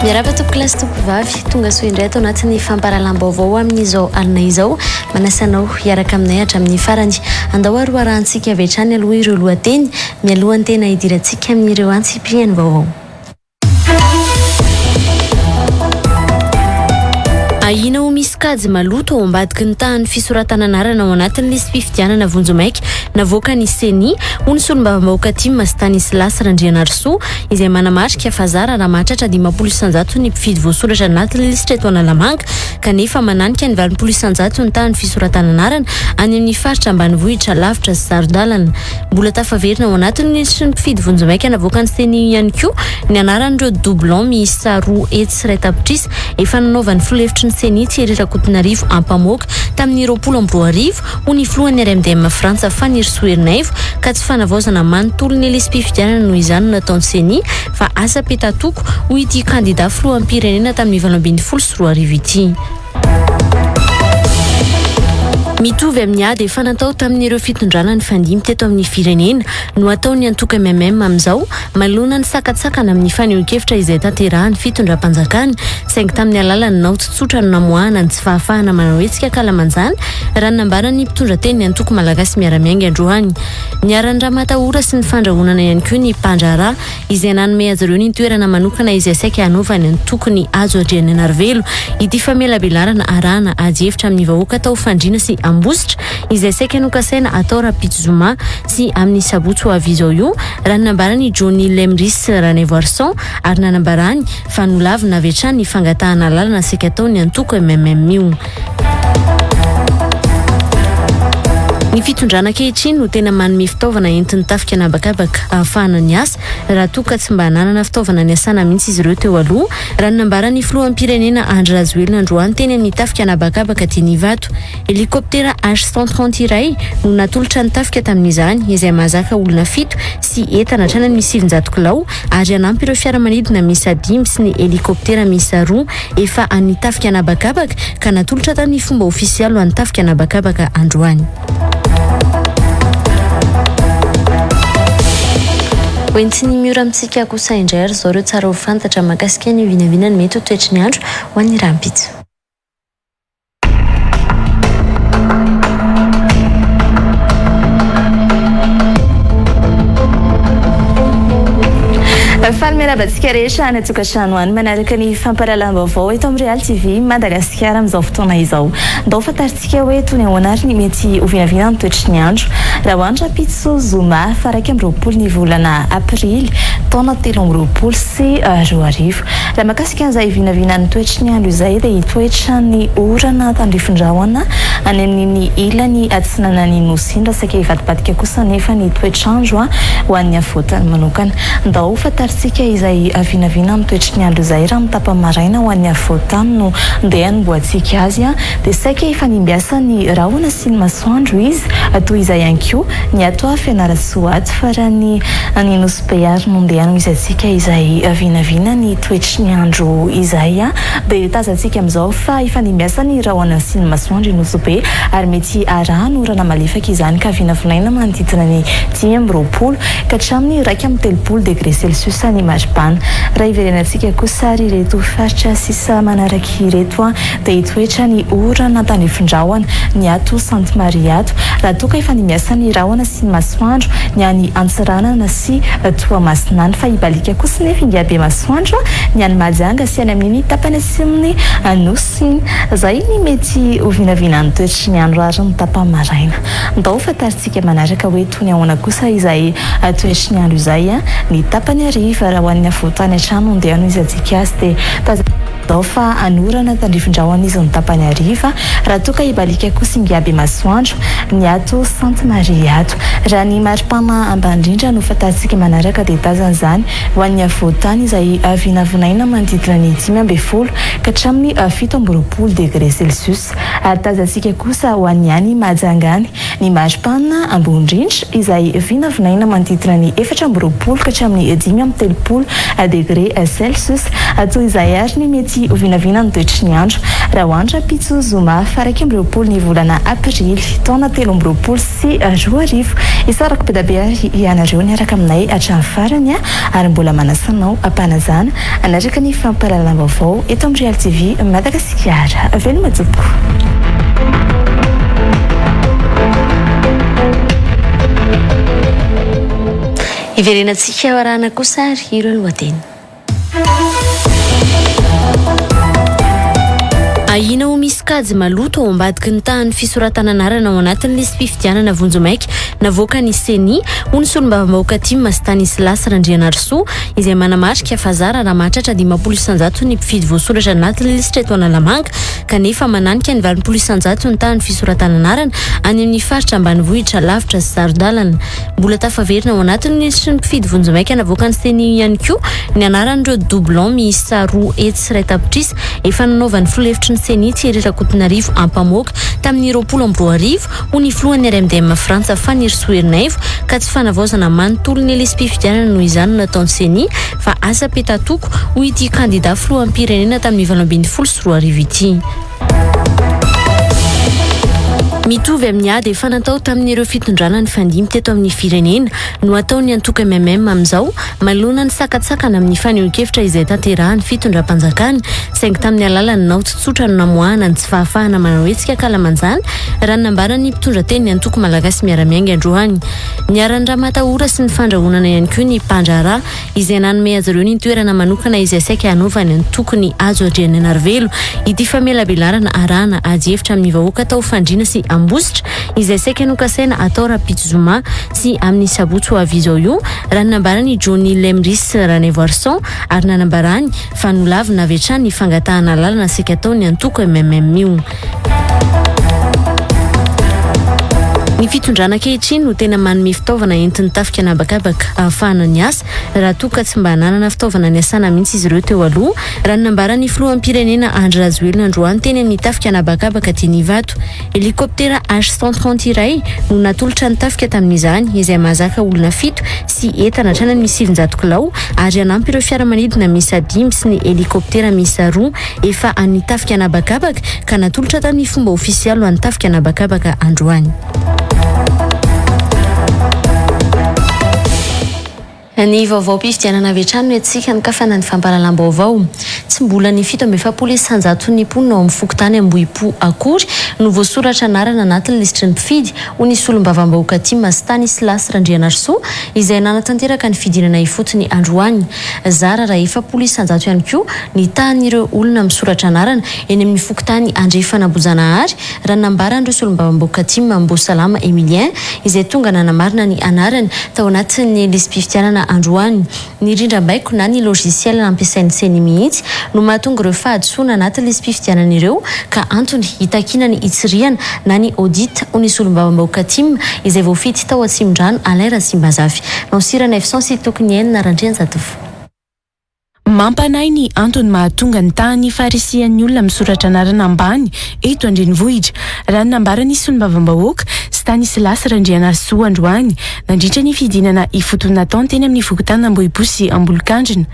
Miarahaba tompokolahy sy tompokovavy, tonga soa indray ato anatin'ny fampahalalam-baovao amin'izao alina izao. Manasa anao hiaraka aminay hatramin'ny farany. Andao ary ho arahantsika avy hatrany aloha ireo lohateny mialohan'ny tena hidirantsika amin'ireo antsipiriany vaovao. Ahiana ho misy kajy maloto ao ambadiky ny tahan'ny fisoratana anarana ao anatin'ny lisi-pifidianana vonjimaika navoakan'ny Ceni, hoy ny solombavambahoaka tim Stanislas Randrianarisoa, izay manamarika fa zara raha mahatratra 50% ny mpifidy voasoratra anatin'ny lisitra eto Analamanga kanefa mananika ny 80% ny tahan'ny fisoratana anarana any amin'ny faritra ambanivohitra lavitra sy saro-dalana. Mbola tafaverina ao anatin'ny lisitry ny mpifidy vonjimaika navoakan'ny Ceni ihany koa ny anaran'ireo doublons miisa 201 tapitrisa efa nanaovan'ny filoha lefitry ny Ceni Thierry Rakotonarivo ampamoaka tamin'ny 2020, hoy ny filohan'ny RMDM Frantsa Fanirisoa Ernaivo, ka tsy fanavaozana manontolo ny lisi-pifidianana noho izany no nataon'ny Ceni fa asa petatoko, hoy ity kandida filoham-pirenena tamin'ny 2018 ity. Mitovy amin'ny ady efa natao tamin'ireo fitondrana nifandimby teto amin'ny firenena no ataon'ny antoko mmm amin'izao manoloana ny sakantsakana amin'ny fanehoan-kevitra izay tanterahan'ny fitondram-panjakana saingy tamin'ny alalan'ny naoty tsotra no namoahana ny tsy fahafahana manao hetsika ankalamanjana raha ny nambaran'ny mpitondra tenin'ny antoko Malagasy Miara-Miainga androany. Niharan'ny ramatahora sy ny fandrahonana ihany koa ny mpandraharaha izay nanome azy ireo ny toerana manokana izay saika hanaovany ny tokony Hajo Andrianainarivelo ity famelabelarana arahana ady hevitra amin'ny vahoaka tao Fandriana sy Ambositra izay saika nokasaina atao rahampitso zoma sy amin'ny sabotsy ho avy izao io raha ny nambaran'i Johnny Lemris Ranaivoarison ary nanambarany fa nolavina avy hatrany ny fangatahana alalana saika ataon'ny antoko mmm io. Ny fitondrana ankehitriny no tena manome fitaovana entin'ny tafika an'habakabaka ahafahana niasa raha toa ka tsy mba nanana fitaovana niasana mihitsy izy ireo teo aloha, raha ny nambaran'ny filoham-pirenena Andry Rajoelina androany teny amin'ny tafika an'habakabaka teny Ivato. Helikoptera H-130 iray no natolotra ny tafika tamin'izany, izay mahazaka olona fito sy entana hatrany amin'ny 900 kilao ary hanampy ireo fiaramanidina miisa dimy sy ny helikoptera miisa roa efa an'ny tafika an'habakabaka ka natolotra tamin'ny fomba ofisialy ho an'ny tafika an'habakabaka androany. Hoentin'ny Miora amintsika kosa indray ary izao ireo tsara ho fantatra mahakasika ny vinavina ny mety ho toetry ny andro ho an'ny rahampitso. Faly miarahaba antsika rehetra any an-tokantrano any manaraka ny fampahalalam-baovao eto amin'ny Real TV Madagasikara amin'izao fotoana izao. Ndao fantarintsika hoe toy ny ahoana ary ny mety ho vinavina ny toetry ny andro raha ho andro rahampitso zoma faha 21 ny volana aprily taona 2023. Raha mahakasika an'izay vinavinan'ny toetry ny andro izay dia hitoetra ny orana tandrifin-drahona any amin'iny ilany atsinanan'ny Nosy iny raha saika hivadibadika kosa anefa ny toetr'andro ho an'ny afovoantany manokana. Ndao ho fantarintsika izay vinavina amin'ny toetry ny andro izay raha amin'ny tapany maraina ho an'ny afovoantany no ndeha hanombohantsika azy dia saika hifandimbiasan'ny rahona sy ny masoandro izy toy izay ihany koa ny ato Fianarantsoa ato fa raha ny any Nosy Be ary no ndeha hanohizantsika izay vinavina ny toetry ny andro izay dia tazantsika amin'izao fa hifandimbiasan'ny rahona sy ny masoandro i Nosy Be ary mety arahana orana malefaka izany ka vinavinaina manodidina ny 25 ka hatramin'ny 31 degre celsius ny maripana. Raha hiverenantsika kosa ary ireto faritra sisa manaraka ireto dia hitoetra ny orana tandrifin-drahona ny ato Sainte Marie ato raha toa ka hifandimbiasan'ny rahona sy ny masoandro ny any Antsiranana sy Toamasina any fa hibaliaka kosa nefa ingahy be masoandro ny any Mahajanga sy any amin'iny tapany atsimon'ny Nosy iny. Izay ny mety ho vinavinan'ny toetry ny andro ary ny tapa-maraina. Ndao fantarintsika manaraka hoe toy ny ahoana kosa izay toetry ny andro izay ny tapany hariva raha ho an'ny afovoantany hatrany no ndeha hanohizantsika azy dia tazanao fa hanorana tandrifin-drahona izy ny tapany hariva raha toa ka hibaliaka kosa ingahy be masoandro ny ato Sainte Marie ato. Raha ny maripana ambany indrindra no fantarintsika manaraka dia tazana izany ho an'ny afovoantany izay vinavinaina manodidina ny 15 ka hatramin'ny 27 degre celsius ary tazantsika. mangatsiaka kosa ho an'ny any Mahajanga any. Ny maripana ambony indrindra izay vinavinaina manodidina ny 24 ka hatramin'ny 35 degre Celsius. Toy izay àry ny mety ho vinavinan'ny toetry ny andro raha ho andro rahampitso zoma faha 21 ny volana aprily taona 2023. Isaorako be dia be àry ianareo niaraka aminay hatramin'ny farany ary mbola manasa anao am-panajana hanaraka ny fampahalalam-baovao eto amin'ny Real TV Madagasikara. Veloma tompoko. Hiverenantsika arahana kosa ary ireo lohateny. Ahiana ho misy kajy maloto ao ambadiky ny tahan'ny fisoratana anarana ao anatin'ny lisi-pifidianana vonjimaika navoakan'ny Ceni, hoy ny solombavambahoaka tim Stanislas Randrianarisoa, izay manamarika fa zara raha mahatratra 50% ny mpifidy voasoratra anatin'ny lisitra eto Analamanga kanefa mananika ny 80% ny tahan'ny fisoratana anarana any amin'ny faritra ambanivohitra lavitra sy saro-dalana. Mbola tafaverina ao anatin'ny lisitry ny mpifidy vonjimaika navoakan'ny Ceni ihany koa ny anaran'ireo doublons miisa 201 tapitrisa efa nanaovan'ny filoha lefitry ny Ceni Thierry Rakotonarivo ampamoaka tamin'ny 2020, hoy ny filohan'ny RMDM Frantsa Fanirisoa Ernaivo, ka tsy fanavaozana manontolo ny lisi-pifidianana noho izany no nataon'ny Ceni fa asa petatoko, hoy ity kandida filoham-pirenena tamin'ny 2018 ity. Mitovy amin'ny ady efa natao tamin'ireo fitondrana nifandimby teto amin'ny firenena no ataon'ny antoko mmm amin'izao manoloana ny sakantsakana amin'ny fanehoan-kevitra izay tanterahan'ny fitondram-panjakana saingy tamin'ny alalan'ny naoty tsotra no namoahana ny tsy fahafahana manao hetsika ankalamanjana raha ny nambaran'ny mpitondra tenin'ny antoko Malagasy Miara-Miainga androany. Niharan'ny ramatahora sy ny fandrahonana ihany koa ny mpandraharaha izay nanome azy ireo ny toerana manokana izay saika hanaovany antokony Hajo Andrianainarivelo ity famelabelarana arahana adihevitra amin'ny vahoaka tao Fandriana sy Ambositra izay saika nokasaina hatao rahampitso zoma sy amin'ny sabotsy ho avy izao io raha ny nambaran'i Johnny Lemris Ranaivoarison ary nanambarany fa nolavina avy hatrany ny fangatahana alalana saika ataon'ny antoko mmm io. Ny fitondrana ankehitriny no tena manome fitaovana entin'ny tafika an'habakabaka ahafahana niasa raha toa ka tsy mba nanana fitaovana niasana mihitsy izy ireo teo aloha, raha ny nambaran'ny filoham-pirenena Andry Rajoelina androany teny amin'ny tafika an'habakabaka teny Ivato. Helikoptera H-130 iray no natolotra ny tafika tamin'izany izay mahazaka olona fito sy entana hatrany amin'ny 900 kilao ary hanampy ireo fiaramanidina miisa dimy sy ny helikoptera miisa roa efa an'ny tafika an'habakabaka ka natolotra tamin'ny fomba ofisialy ho an'ny tafika an'habakabaka androany. Ny vaovaom-pifidianana avy hatrany no entintsika hanokafana ny fampahalalam-baovao. Tsy mbola ny 47 isan-jaton'ny mponina ao amin'ny fokontany Ambohipo akory no voasoratra anarana anatin'ny lisitry ny mpifidy, hoy ny solombavambahoaka tim Stanislas Randrianarisoa izay nanatanteraka ny fidinana ifotony androany. Zara raha 40% ihany koa ny tahan'ireo olona misoratra anarana eny amin'ny fokontany Andrefana Ambohijanahary, raha ny nambaran'ireo solombavambahoaka tim Ambosalama Emilien, izay tonga nanamarina ny anarany tao anatin'ny lisi-pifidianana androany. Ny rindrambaiko na ny logiciel nampiasain'ny Ceni mihitsy no mahatonga ireo fahadisoana anaty lisi-pifidianana ireo ka antony hitakiana ny hitsirihana na ny audit, hoy ny solombavambahoaka tim izay voafidy tao Atsimondrano Alain Ratsimbazafy. Nancy Ranaivoson sy Tokiniaina Randrianjatovo. Mampanahy ny antony mahatonga ny tahan'ny faharisihan'ny olona misoratra anarana ambany eto an-drenivohitra, raha ny nambaran'ny solombavambahoaka, Stanislas Randrianarisoa androany, nandritra ny fidinana ifotony nataony teny amin'ny fokontanin'Ambohipo sy Ambolokandrina.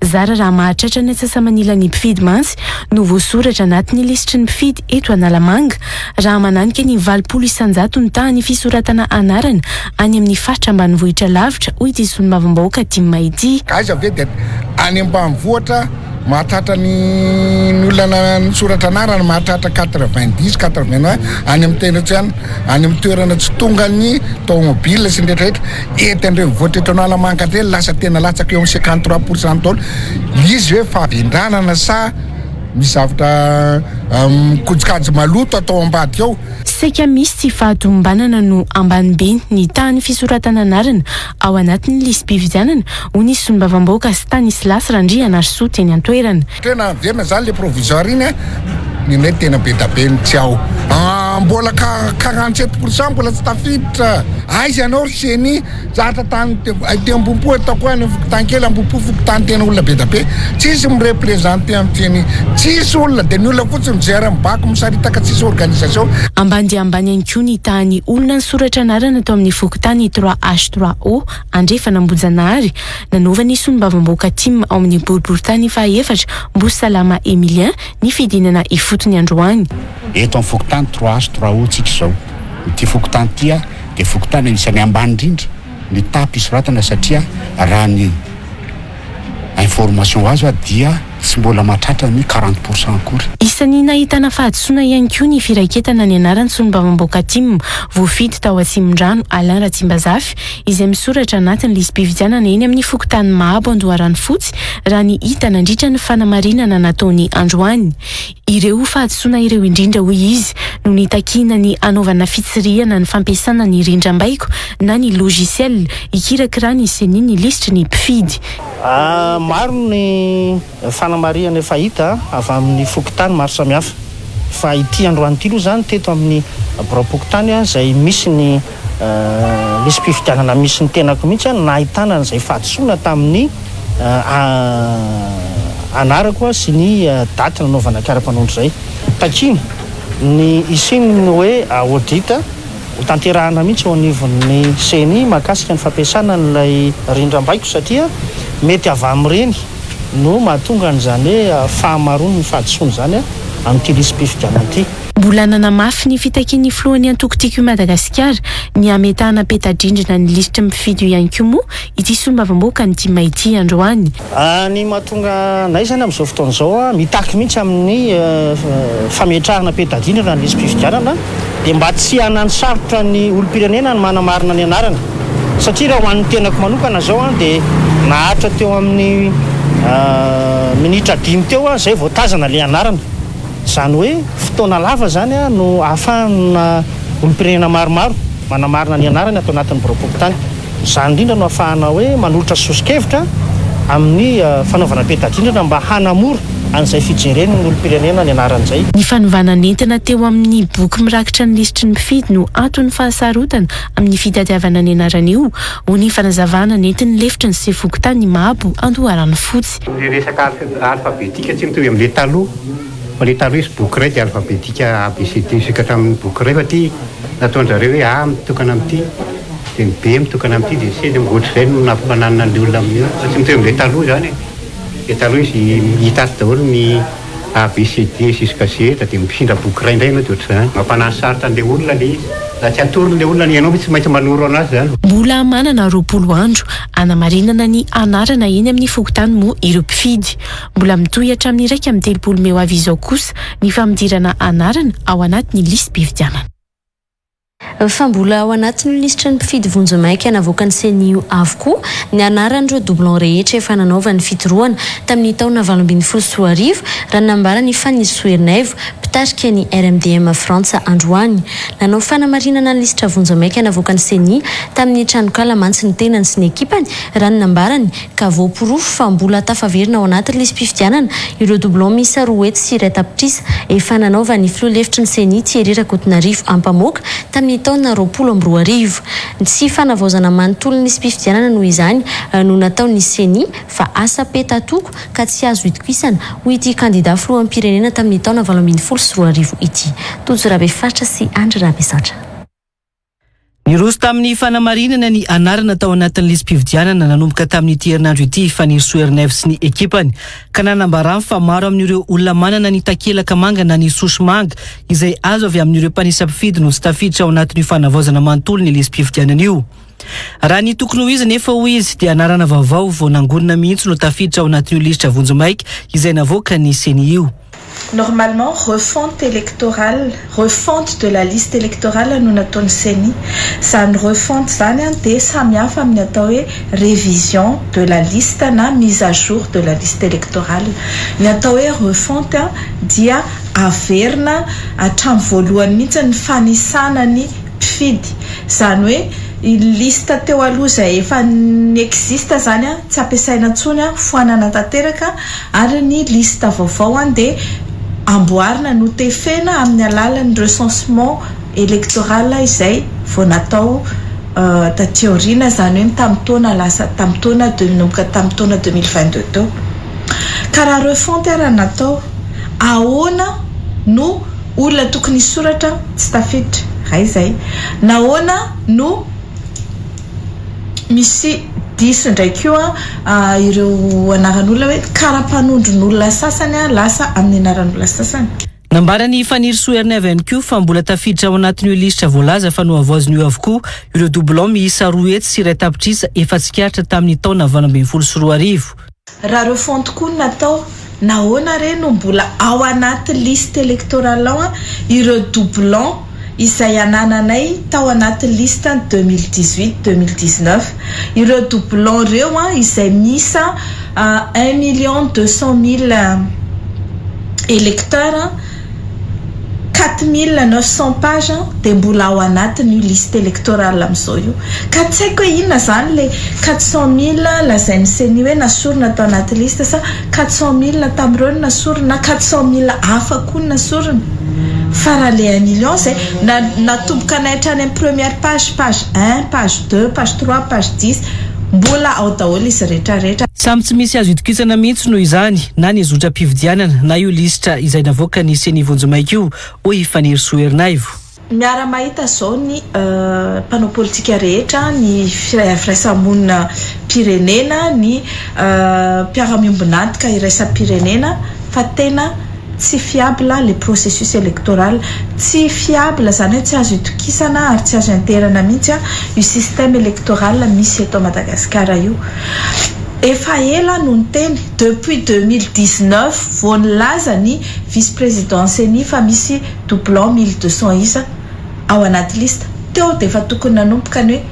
Zara raha mahatratra ny antsasa-manilan'ny mpifidy mantsy no voasoratra anatin'ny lisitry ny mpifidy eto Analamanga, raha mananika ny 80% ny tahan'ny fisoratana anarana any amin'ny faritra ambanivohitra lavitra, hoy ity solombavambahoaka tim ity. Aiza ve dia any ambanivohitra mahatratra ny ny olona nisoratra anarana mahatratra 90, 81 any amin'ny tena tsy any any amin'ny toerana tsy tonga ny tomobile sy ny rehetra rehetra eto an-drenivohitra eto Analamanga indray lasa tena latsaka eo amin'ny 53 pour cent daholo izy hoe fahavendranana sa misy zavatra mikojikajy maloto atao ambadika ao. Saika misy tsy fahatomombanana no ambany be ny tahan'ny fisoratana anarana ao anatin'ny lisi-pifidianana, hoy ny solombavambahoaka Stanislas Randrianarisoa teny an-toerana. Tena averina zany le provisoire iny a, nenay tena be da be ny tsy ao. Mbola 47% mbola tsy tafiditra. Aiza ianao ry ceni? Zatra tany aty Ambohipo ataoko any fokontany kely Ambohipo fokontany tena olona be da be. Tsisy mi-representer amin'ny ceni. Tsisy olona dia ny olona fotsiny mijery amin'ny bako misaritaka tsisy organisation. Ambany dia ambany ihany koa ny tahan'ny olona nisoratra anarana tao amin'ny fokontany trois H trois O Andrefana Ambohijanahary nanaovan'ny solombavambahoaka tim ao amin'ny boriborintany fahaefatra Mbosalama Emilien ny fidinana ifotony androany. Eto amin'ny fokontany trois H trois O tsika izao. Ity fokontany ity dia fokontany anisan'ny ambany indrindra ny taham-pisoratana satria raha ny information azo dia tsy mbola mahatratra ny 40% akory. Isan'ny nahitana fahadisoana ihany koa ny firaiketana ny anaran'ny solombavambahoaka tim voafidy tao Atsimondrano, Alain Ratsimbazafy, izay misoratra anatin'ny lisi-pifidianana eny amin'ny fokontany Mahabo Andoharanofotsy, raha ny hita nandritra ny fanamarinana nataony androany. Ireo fahadisoana ireo indrindra, hoy izy, no nitakiana ny hanaovana fitsirihana ny fampiasana ny rindrambaiko na ny logiciel hikirakirany Ceni ny lisitry ny mpifidy. Maro ny fanamarihana efa hita avy amin'ny fokontany maro samihafa fa ity androany ity aloha izany teto amin'ny biraom-pokontany izay misy ny lisi-pifidianana misy ny tenako mihitsy no nahitana an'izay fahadisoana tamin'ny anarako sy ny daty nanaovana kara-panondro izay. Takiana ny hisian'ny hoe audit ho tanterahana mihitsy eo anivon'ny Ceni mahakasika ny fampiasana an'ilay rindrambaiko satria mety avy amin'ireny no mahatonga an'izany hoe fahamaroan'ny fahadisoana izany amin'ity lisi-pifidianana ity. Mbola nanamafy ny fitakian'ny filohan'ny antoko Tiako i Madagasikara ny hametahana peta-drindrina ny lisitry ny mpifidy io ihany koa moa ity solombavambahoaka ny tim ity androany. Ny mahatonga anay izany amin'izao fotoana izao mitaky mihitsy amin'ny fametrahana peta-drindrina ny lisi-pifidianana dia mba tsy hananosarotra ny olom-pirenena ny manamarina ny anarany satria raha ho an'ny tenako manokana izao dia naharitra teo amin'ny minitra dimy teo aho izay vao tazana ilay anarana. Izany hoe fotoana lava izany no ahafahana olom-pirenena maromaro manamarina ny anarany ato anatin'ny biraom-pokontany. Izany indrindra no ahafahana hoe manolotra soso-kevitra amin'ny fanaovana peta-drindrina mba hanamora an'izay fijeren'ny olom-pirenena ny anarany izay. Ny fanovana nentina teo amin'ny boky mirakitra ny lisitry ny mpifidy no anton'ny fahasarotana amin'ny fitadiavana ny anarana io, hoy ny fanazavana nentin'ny lefitry ny sefo fokontany Mahabo Andoharanofotsy. Ny resaka alfabetika tsy mitovy amin'ilay taloha fa ilay taloha izy boky iray dia alfabetika ABCD jusqu'à hatramin'ny boky iray fa ity nataon-dry zareo hoe A mitokana amin'ity dia ny B mitokana amin'ity dia ny C dia ohatr'izay no nampifananina an'ilay olona amin'io fa tsy mitovy amin'ilay taloha izany e, ilay taloha izy hita ato daholo ny A B C D jusqu'à Z dia mifindra boky iray indray ianao dia ohatr'izany. Mampanahy sarotra an'ilay olona ilay izy. Raha tsy atorony ilay olona, ianao mihitsy tsy maintsy manoro an'azy izany. Mbola manana 20 andro hanamarinana ny anarana eny amin'ny fokontany moa ireo mpifidy. Mbola mitohy hatramin'ny 31 mey ho avy izao kosa ny fampidirana anarana ao anatin'ny lisi-pifidianana. Fa mbola ao anatin'io lisitry ny mpifidy vonjimaika navoakan'ny Ceni io avokoa ny anaran'ireo doublons rehetra efa nanaovany fitorohana tamin'ny taona 2018, raha ny nambaran'i Fanirisoa Ernaivo, mpitarika ny RMDM Frantsa androany. Nanao fanamarinana ny lisitra vonjimaika navoakan'ny Ceni tamin'ny tranonkala mantsy ny tenany sy ny ekipany, raha ny nambarany, ka voaporofo fa mbola tafaverina ao anatin'ny lisi-pifidianana ireo doublons miisa 201 tapitrisa efa nanaovan'ny filoha lefitry ny Ceni Thierry Rakotonarivo ampamoaka tamin'ny taona 2020. Tsy fanavaozana manontolo ny lisi-pifidianana noho izany no nataon'ny Ceni fa asa peta-toko ka tsy azo itokisana, hoy ity kandida filoham-pirenena tamin'ny taona 2018 ity. Tojo Rabefaritra sy Andry Rabesantra. Niroso tamin'ny fanamarinana ny anarana tao anatin'ny lisi-pifidianana nanomboka tamin'ity herinandro ity i Fanirisoa Ernaivo sy ny ekipany ka nanambarany fa maro amin'ireo olona manana ny takelaka manga na ny souche manga izay azo avy amin'ireo mpanisa mpifidy no tsy tafiditra ao anatin'io fanavaozana manontolo ny lisi-pifidianana io. Raha ny tokony ho izy nefa hoy izy dia anarana vaovao vao nangonina mihitsy no tafiditra ao anatin'io lisitra vonjimaika izay navoakan'ny Ceni io. Normalement refonte électorale, refonte de la liste électorale no nataon'ny Ceni. Izany refonte izany dia samy hafa amin'ny atao hoe révision de la liste na mise à jour de la liste électorale. Ny atao hoe refonte dia averina hatramin'ny voalohany mihitsy ny fanisana ny mpifidy. Izany hoe ny liste teo aloha izay efa ni-existe izany tsy ampiasaina intsony, foanana tanteraka. Ary ny liste vaovao an dia amboarina, notefena amin'ny alalan'ny recensement électoral izay vao natao taty aoriana, izany hoe tamin'ny taona lasa, tamin'ny taona nanomboka tamin'ny taona 2022 teo. Ka raha refonte ara no natao, ahoana no olona tokony hisoratra tsy tafiditra? Iray izay. Nahoana no misy diso indray koa ireo anaran'olona hoe kara-panondron'olona sasany lasa amin'ny anaran'olona sasany? Nambaran'i Fanirisoa Ernaivo ihany koa fa mbola tafiditra ao anatin'io lisitra voalaza fa nohavaozina io avokoa ireo doublons miisa 201 tapitrisa efa tsikaritra tamin'ny taona 2018. Raha refonte koa no natao, nahoana re no mbola ao anaty liste électorale ao ireo doublons izay anananay tao anaty liste ny 2018, 2019? Ireo doublons ireo izay miisa un million deux cent mille électeurs, 4900 pages dia mbola ao anatin'io liste électorale amin'izao io. Ka tsy haiko hoe inona izany ilay 400 mille lazain'ny CENI hoe nasorina tao anaty liste, sa 400 mille tamin'ireo no nasorina na 400 mille hafa koa no nasorina? Fa raha le 1 million izay na natomboka anay hatrany amin'ny première page, page 1, page 2, page 3, page 10, mbola ao daholo izy rehetrarehetra. Samy tsy misy azo itokisana mihitsy noho izany na ny zotram-pifidianana na io lisitra izay navoaka ny CENI vonjimaika io, hoy Fanirisoa Ernaivo. Miara-mahita izao ny mpanao politika rehetra, ny firaisamonina pirenena, ny mpiara-miombon'antoka iraisam-pirenena fa tena tsy fiable le processus électoral. Tsy fiable izany hoe tsy azo itokisana ary tsy azo ianteherana mihitsy io système électoral misy eto Madagasikara io. Efa ela no niteny, depuis 2019 vao nilaza ny vice-président CENI fa misy doublon 1200 isa ao anaty liste. Teo dia efa tokony nanomboka ny hoe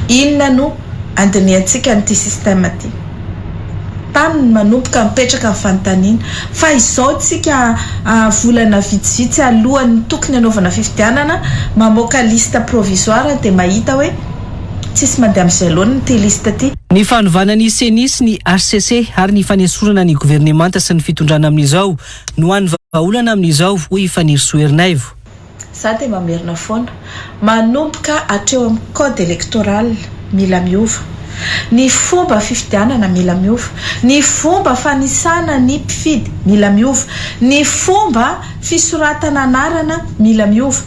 inona no andinihantsika an'ity système ity. Tany no manomboka mipetraka ny fanontaniana. Fa izao tsika volana vitsivitsy alohan'ny tokony hanaovana fifidianana, mamoaka liste provisoire dia mahita hoe tsisy mandeha amin'izay laoniny ity liste ity. Ny fanovana ny CENI sy ny HCC ary ny fanesorana ny governemanta sy ny fitondrana amin'izao no hany vahaolana amin'izao, hoy i Fanirisoa Ernaivo. Za dia mamerina foana, manomboka hatreo amin'ny code électoral mila miova, ny fomba fifidianana mila miova, ny fomba fanisana ny mpifidy mila miova, ny fomba fisoratana anarana mila miova,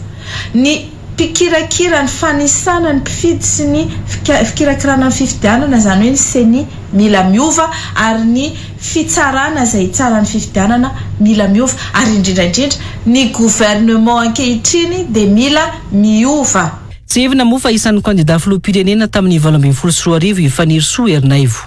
ny mpikirakira ny fanisana ny mpifidy sy ny fikirakirana ny fifidianana, izany hoe ny CENI mila miova, ary ny fitsarana izay hitsara ny fifidianana mila miova, ary indrindra indrindra ny gouvernement ankehitriny dia mila miova. Tsiahivina moa fa isan'ny kandida filoham-pirenena tamin'ny 2018 i Fanirisoa Ernaivo.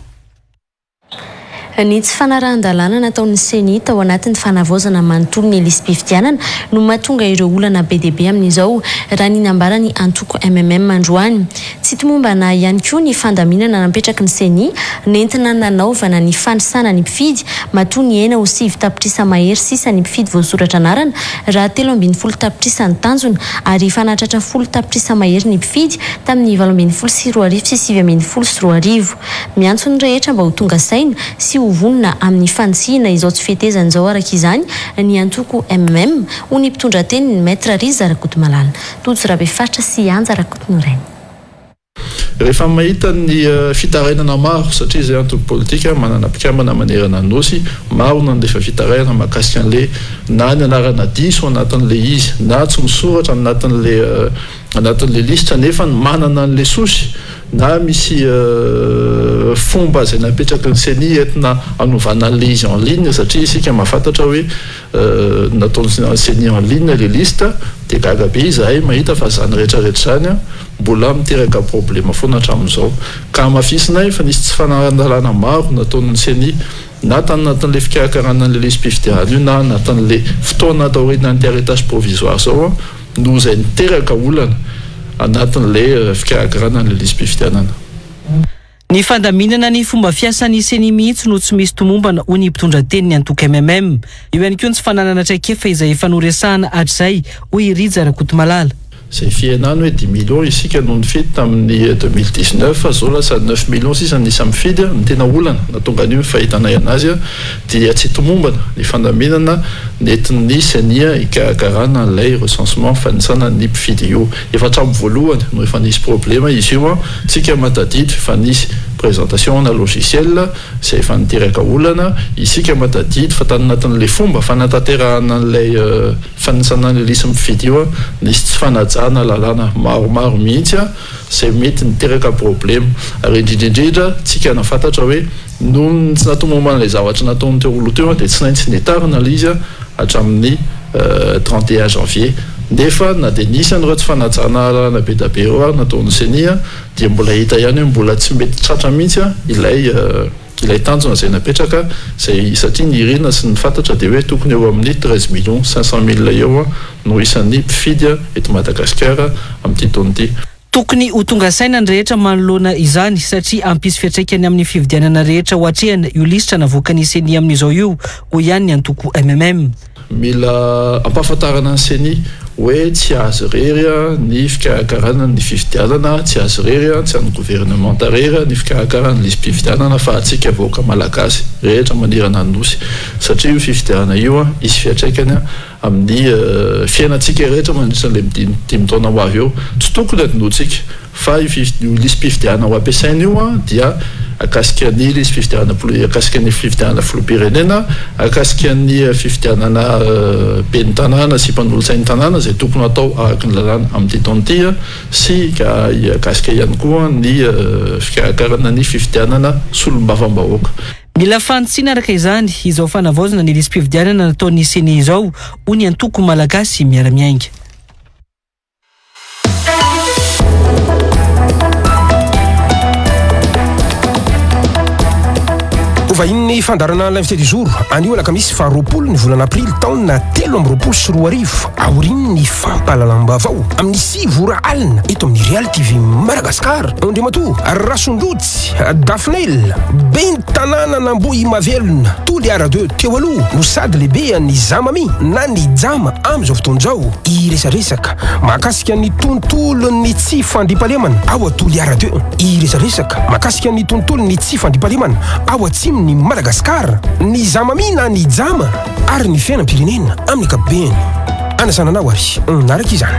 Ny tsy fanarahan-dalàna nataon'ny CENI tao anatin'ny fanavaozana manontolo ny lisi-pifidianana no mahatonga ireo olana be dia be amin'izao, raha ny nambaran'ny antoko MMM androany. Tsy tomombana ihany koa ny fandaminana napetraky ny CENI nentina nanaovana ny fanisana ny mpifidy, matoa nihena ho 9 tapitrisa mahery sisa ny mpifidy voasoratra anarana raha 13 tapitrisa ny tanjona, ary efa nahatratra 10 tapitrisa mahery ny mpifidy tamin'ny 2018 sy 2019. Miantso ny rehetra mba ho tonga saina sy ho vonona amin'ny fanitsiana izao tsy fetezana izao araka izany ny antoko MMM, hoy ny mpitondra teniny Maître Riza Rakotomalala. Tojo Rabefaritra sy Anja Rakotonorainy. Rehefa mahita ny fitarainana maro, satria izay antoko politika manana mpikambana manerana ny Nosy, maro no nandefa fitarainana mahakasika an'ilay na ny anarana diso anatin'ilay izy na tsy misoratra anatin'ilay anatin'ilay lisitra nefa manana an'ilay sosy na misy fomba izay napetraky ny CENI entina hanovana an'ilay izy en ligne, satria isika mahafantatra hoe nataon'ny CENI en ligne ilay liste, dia gaga be izahay mahita fa izany rehetra rehetra izany mbola miteraka problema foana hatramin'izao. Ka hamafisinay fa nisy tsy fanarahan-dalàna maro nataon'ny CENI na tany anatin'ilay fikarakarana an'ilay lisi-pifidianana io na anatin'ilay fotoana taorian'ity arrêtage provisoire izao no izay niteraka olana anatin'ilay fikarakarana an'ilay lisi-pifidianana. Ny fandaminana ny fomba fiasan'ny CENI mihitsy no tsy misy tomombana, hoy ny mpitondra tenin'ny antoko MMM. Eo ihany koa ny tsy fananana traikefa izay efa noresahana hatrizay, hoy i Rija Rakotomalala. Izay fihenany hoe dix millions isika no nifidy tamin'ny 2019 fa izao lasa neuf millions sisa ny isa mifidy. Ny tena olana nahatonga an'io ny fahitanay anazy dia tsy tomombana ny fandaminana nentin'ny ceni hikarakarana an'ilay recensement fanisana ny mpifidy io. Efa hatramin'ny voalohany no efa nisy problema izy io, tsika mahatadidy fa nisy présentation ana logiciel izay efa niteraka olana, isika mahatadidy fa tany anatin'ilay fomba fanatanterahana an'ilay fanisana an'ilay lisy mpifidy io nisy tsy fanajana lalàna maromaro mihitsy izay mety niteraka problema ary indrindra indrindra tsika nafantatra hoe Noho ny tsy nahatomomban'ilay zavatra nataony teo aloha teo dia tsy naintsy nitarina ilay izy hatramin'ny 31 janvier. Nefa na dia nisy an'ireo tsy fanajana lalàna be dia be ireo ary nataon'ny ceni dia mbola hita ihany hoe mbola tsy mety tratra mihitsy ilay ilay tanjona izay napetraka izay satria ny irina sy ny fantatra dia hoe tokony eo amin'ny 13 millions 500 mille eo no isan'ny mpifidy eto Madagasikara amin'ity taona ity. Tokony ho tonga saina ny rehetra manoloana izany satria hampisy fiantraikany amin'ny fifidianana rehetra ho atrehana io lisitra navoakan'ny Ceni amin'izao io, hoy ihany ny antoko mmm. Mila ampahafantarana ny Ceni hoe tsy azy irery ny fikarakarana ny fifidianana, tsy azy irery, tsy an'ny governemanta irery ny fikarakarana ny lisi-pifidianana fa antsika vahoaka malagasy rehetra manerana ny Nosy satria io fifidianana io hisy fiantraikany amin'ny fiainantsika rehetra mandritra an'ilay dimy taona ho avy eo. Tsy tokony hadinoantsika fa io io lisi-pifidianana ho ampiasaina io dia akasika ny lisi-pifidianana akasika ny fifidianana filoham-pirenena, akasika ny fifidianana ben'ny tanàna sy mpanolotsain'ny tanàna izay tokony hatao araka ny lalàna amin'ity taona ity sy akasika ihany koa ny fikarakarana ny fifidianana solombavambahoaka. Mila fanitsiana araka izany izao fanavaozana ny lisi-pifidianana nataon'ny Ceni izao, hoy ny antoko Malagasy Miara-Miainga. Ho vahinin'ny fandaharana L'invité du jour anio alakamisy faha 20 ny volana aprily taona 2023 aorian'ny fampahalalam-baovao amin'ny 9 ora alina eto amin'ny Real TV Madagascar Andriamatoa Rasondrotsy Daphnel, ben'ny tanànan'Ambohimavelona, Toliara deux teo aloha no sady lehibean'ny Zamami na ny Jama amin'izao fotoana izao. Hiresadresaka mahakasika ny tontolon'ny tsy fandriampahalemana ao Toliara deux. Hiresadresaka mahakasika ny tontolon'ny tsy fandriampahalemana ao atsimon'i Madagasikara, ny Zamami na ny Jama. ary ny fiainam-pirenena amin'ny ankapobeny. Anasana anao ary manaraka izany.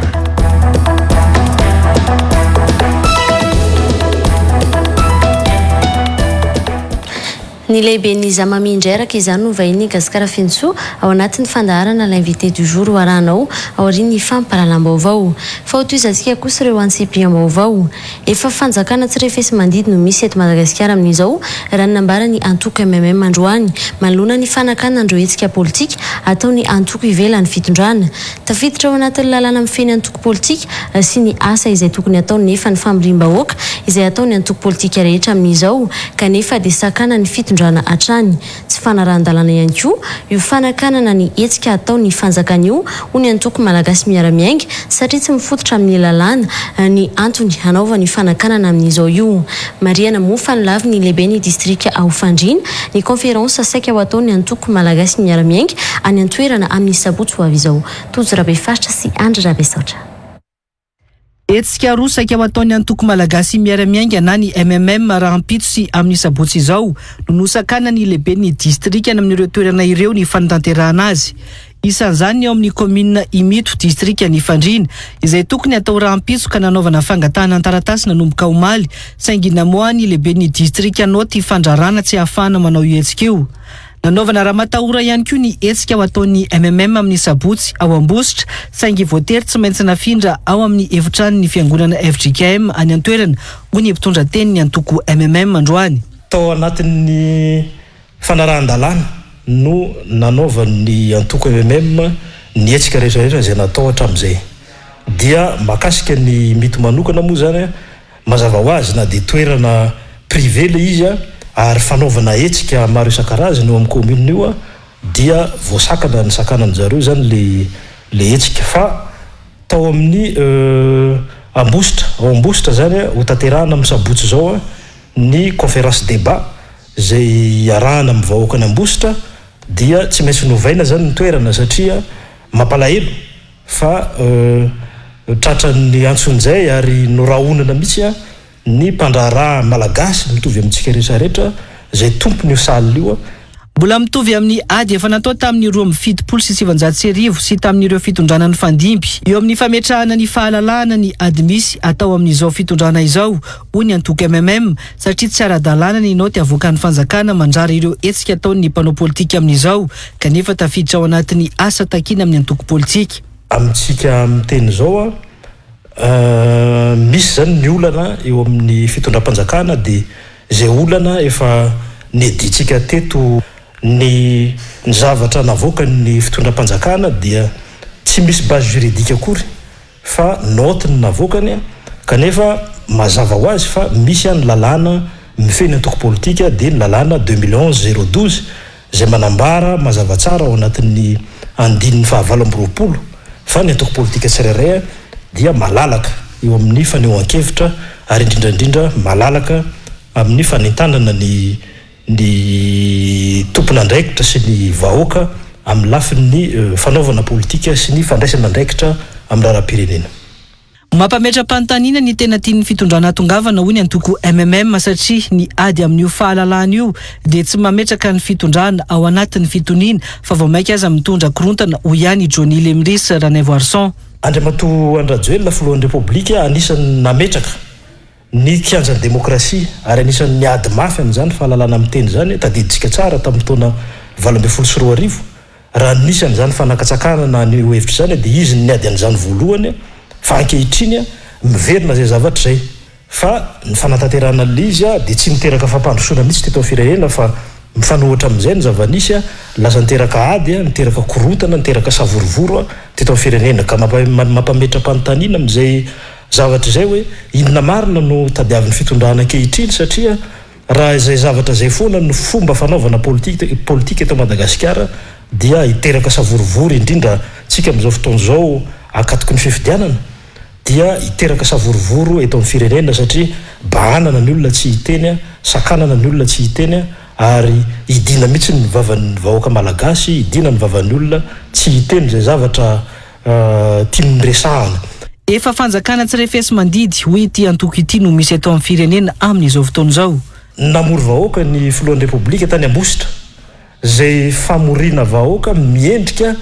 Ny lehiben'ny Zamami indray araka izany no vahinin'i Gasikara Fenosoa ao anatin'ny fandaharana L'invité du jour ho arahanao aorian'ny fampahalalam-baovao. Fa hotohizantsika kosa ireo antsipiriam-baovao. Efa fanjakana tsy refesi-mandidy no misy eto Madagasikara amin'izao, raha ny nambaran'ny antoko mmm androany, manoloana ny fanakanana ireo hetsika politika ataon'ny antoko ivelan'ny fitondrana. Tafiditra ao anatin'ny lalàna mifehy ny antoko politika sy ny asa izay tokony ataony nefa ny famoriam-bahoaka izay ataon'ny antoko politika rehetra amin'izao kanefa dia sakanan'ny fitondrana hatrany. Tsy fanarahan-dalàna ihany koa io fanakanana ny hetsika ataon'ny fanjakana io, hoy ny antoko Malagasy Miara-Miainga, satria tsy mifototra amin'ny lalàna ny antony hanaovany io fanakanana amin'izao io. Marihana moa fa nolavin'ny lehiben'ny distrika ao Fandriana ny konferansa saika ho ataon'ny antoko Malagasy Miara-Miainga any an-toerana amin'ny sabotsy ho avy izao. Tojo Rabefaritra sy Andry Rabesaotra. Hetsika roa saika ho ataon'ny antoko Malagasy Miara-Miainga na ny mmm rahampitso sy amin'ny sabotsy izao no nosakanan'ny lehiben'ny distrika any amin'ireo toerana ireo ny fanatanterahana azy. Isan'izany ny ao amin'ny kaominina Imito, distrikan'i Fandriana, izay tokony hatao rahampitso ka nanaovana fangatahana an-taratasy nanomboka omaly, saingy namoahan'ny lehiben'ny distrika naoty fandrarana tsy ahafahana manao io hetsika io. Nanaovana ramatahora ihany koa ny hetsika ho ataon'ny mmm amin'ny sabotsy ao Ambositra, saingy voatery tsy maintsy nafindra ao amin'ny efitranon'ny fiangonana fjkm any an-toerana, hoy ny mpitondra tenin'ny antoko mmm androany. Tao anatin'ny fanarahan-dalàna no nanaovan'ny antoko mmm ny hetsika rehetra rehetra izay natao hatramin'izay. Dia mahakasika ny mito manokana moa izany Mazava ho azy na dia toerana privé ilay izy ary fanaovana hetsika maro isan-karazany eo amin'ny commune io dia voasakana ny sakanan'izareo izany ilay ilay hetsika fa tao amin'ny Ambositra, ao Ambositra izany ho tanterahana amin'ny sabotsy izao ny conférence débat izay iarahana amin'ny vahoakan'i Ambositra dia tsy maintsy novaina izany ny toerana satria mampalahelo Fa. Tratran'ny antsonjay ary norahonana mihitsy ny mpandraharaha malagasy mitovy amintsika rehetra rehetra izay tompon'io salle io. Mbola mitovy amin'ny ady efa natao tamin'ny 1972 sy tamin'ireo fitondrana nifandimby eo amin'ny fametrahana ny fahalalahana ny ady misy atao amin'izao fitondrana izao, hoy ny antoko mmm, satria tsy ara-dalàna ny naoty avoakan'ny fanjakana mandrara ireo hetsika ataon'ny mpanao politika amin'izao kanefa tafiditra ao anatin'ny asa takiana amin'ny antoko politika. Amintsika miteny izao an, misy izany ny olana eo amin'ny fitondram-panjakana dia izay olana efa niadiantsika teto ny ny zavatra navoakan'ny fitondram-panjakana dia tsy misy base juridique akory fa note no navoakany kanefa mazava ho azy fa misy ny lalàna mifehy ny antoko politika dia ny lalàna 2011 012 izay manambara mazava tsara ao anatin'ny andininy faha 28 fa ny antoko politika tsirairay dia malalaka eo amin'ny fanehoan-kevitra ary indrindra indrindra malalaka amin'ny fanentanana ny ny tompon'andraikitra sy ny vahoaka amin'ny lafiny fanaovana politika sy ny fandraisana andraikitra amin'ny raharaham-pirenena. Mampametra-panontaniana ny tena tian'ny fitondrana hatongavana, hoy ny antoko mmm, satria ny ady amin'io fahalalahana io dia tsy mametraka ny fitondrana ao anatin'ny fitoniana fa vao mainka aza mitondra korontana, hoy ihany i Johnny Lemiris Ranaivoarison. Andriamatoa Andry Rajoelina, Filohan'ny Repoblika, anisan'ny nametraka ny kianjan'ny demokrasia ary anisan'ny niady mafy amin'izany fahalalana miteny izany, tadidintsika tsara tamin'ny taona 2018, Raha nisy an'izany fanakatsakanana an'io hevitra izany dia izy no niady an'izany voalohany fa ankehitriny miverina izay zavatra izay. Fa ny fanatanterahana an'ilay izy dia tsy niteraka fampandrosoana mihitsy teto amin'ny firenena fa mifanohitra amin'izay ny zava-nisy, lasa niteraka ady, niteraka korontana, niteraka savorovoro teto amin'ny firenena. Ka mampametra-panontaniana amin'izay zavatra izay hoe inona marina no tadiavin'ny fitondrana ankehitriny satria Raha izay zavatra izay foana no fomba fanaovana politika politika eto Madagasikara dia hiteraka savorovoro indrindra tsika amin'izao fotoana izao ankatoky ny fifidianana dia hiteraka savorovoro eto amin'ny firenena satria bahanana ny olona tsy hiteny sakanana ny olona tsy hiteny ary hidiana mihitsy ny vavan'ny vahoaka malagasy hidiana ny vavan'ny olona tsy hiteny izay zavatra tiany resahana. Efa fanjakana tsy refesi-mandidy, hoy ity antoko ity no misy eto amin'ny firenena amin'izao fotoana izao. Namory vahoaka ny filohan'ny Repoblika tany Ambositra, izay famoriana vahoaka miendrika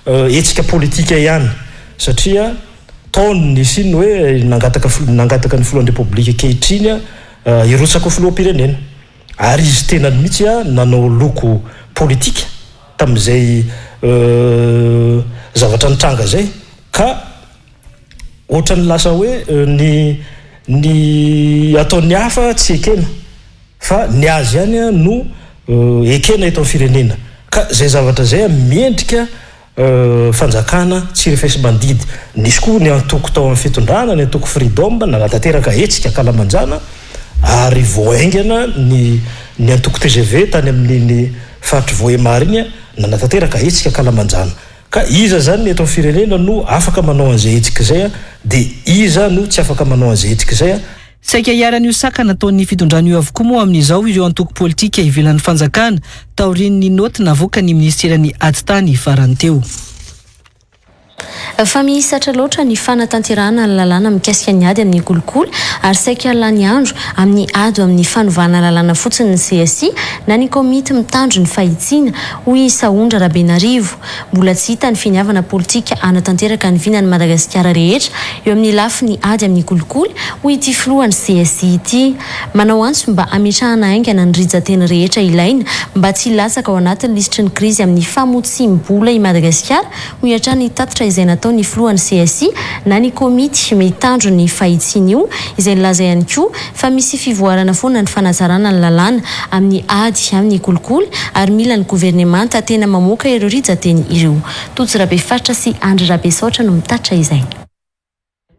hetsika politika ihany, satria tao no nisian'ny hoe nangataka nangataka ny filohan'ny Repoblika ankehitriny hirotsaka ho filoham-pirenena, ary izy tenany mihitsy nanao loko politika. tamin'izay zavatra nitranga izay ka ohatran'ny lasa hoe ny ny ataon'ny hafa tsy ekena fa ny azy ihany no ekena eto amin'ny firenena ka izay zavatra izay miendrika fanjakana tsy refesi-mandidy. Nisy koa ny antoko tao amin'ny fitondrana, ny antoko Freedom nanatanteraka hetsika ankalamanjana ary vao haingana ny ny antoko tgv tany amin'iny Faritr'i Vohemar iny nanatanteraka hetsika ankalamanjana. Ka iza izany ny eto amin'ny firenena no afaka manao an'izay hetsika izay dia iza no tsy afaka manao an'izay hetsika izay? Saika iharan'io sakana ataon'ny fitondrana io avokoa moa amin'izao ireo antoko politika ivelan'ny fanjakana taorian'ny naoty navoakan'ny minisiteran'ny Atitany farany teo. Fa mihisatra loatra ny fanatanterahana ny lalàna mikasika ny ady amin'ny kolikoly ary saika lany andro amin'ny ady amin'ny fanovana lalàna fotsiny ny CSI na ny komity mitandro ny fahitsiana, hoy i Sahondra Rabenarivo. Mbola tsy hita ny finiavana politika hanatanteraka ny vinan'i Madagasikara rehetra eo amin'ny lafiny ady amin'ny kolikoly, hoy ity filohan'ny CSI ity. Manao antso mba hametrahana haingana ny rijan-teny rehetra ilaina mba tsy hilatsaka ao anatin'ny lisitry ny krizy amin'ny famotsiam-bola i Madagasikara, hoy hatrany ny tatitra izay nataon'ny filohan'ny CSI na ny komity mitandro ny fahitsiana io, izay nilaza ihany koa fa misy fivoarana foana ny fanatsarana ny lalàna amin'ny ady amin'ny kolikoly ary mila ny governemanta tena mamoaka ireo rijan-teny ireo. Tojo Rabefaritra sy Andry Rabesaotra no mitatitra izay.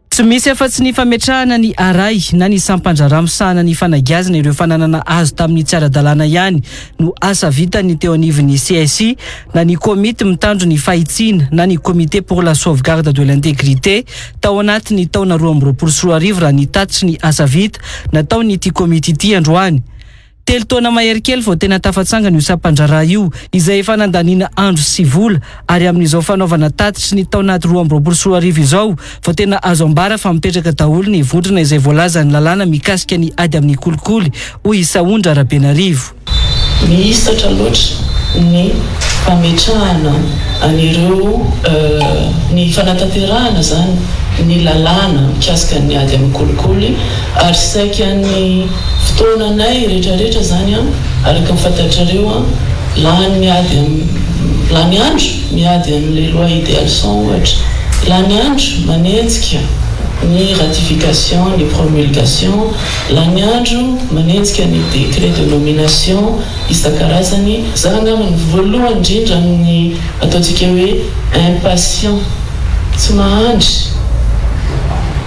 Tsy misy afa-tsy ny fametrahana ny Arai na ny sampan-draharaha misahana ny fanagiazana ireo fananana azo tamin'ny tsy ara-dalàna ihany no asa vitan'ny teo anivon'ny CSI na ny komity mitandro ny fahitsiana na ny Comité pour la sauvegarde de l'intégrité tao anatin'ny taona 2022 raha ny tatitry ny asa vita nataon'ity komity ity androany. Telo taona mahery kely vao tena tafatsangana io sampandraharaha io, izay efa nandaniana andro sy vola, ary amin'izao fanaovana tatitry ny taona 2022 izao vao tena azo ambara fa mipetraka daholo ny vondrona izay voalazan'ny lalàna mikasika ny ady amin'ny kolikoly, hoy i Sahondra Rabenarivo. Mihisatra loatra ny fametrahana an'ireo, ny fanatanterahana izany ny lalàna mikasika ny ady amin'ny kolikoly ary saika ny fotoananay rehetrarehetra izany araka ny fantatrareo lany miady lany andro miady amin'ilay loi Idealson ohatra, lany andro manenjika ny ratification, ny promulgation, Lany andro manenjika ny décret de nomination isan-karazany. Za angamba ny voalohany indrindra amin'ny ataontsika hoe impatient, tsy mahandry,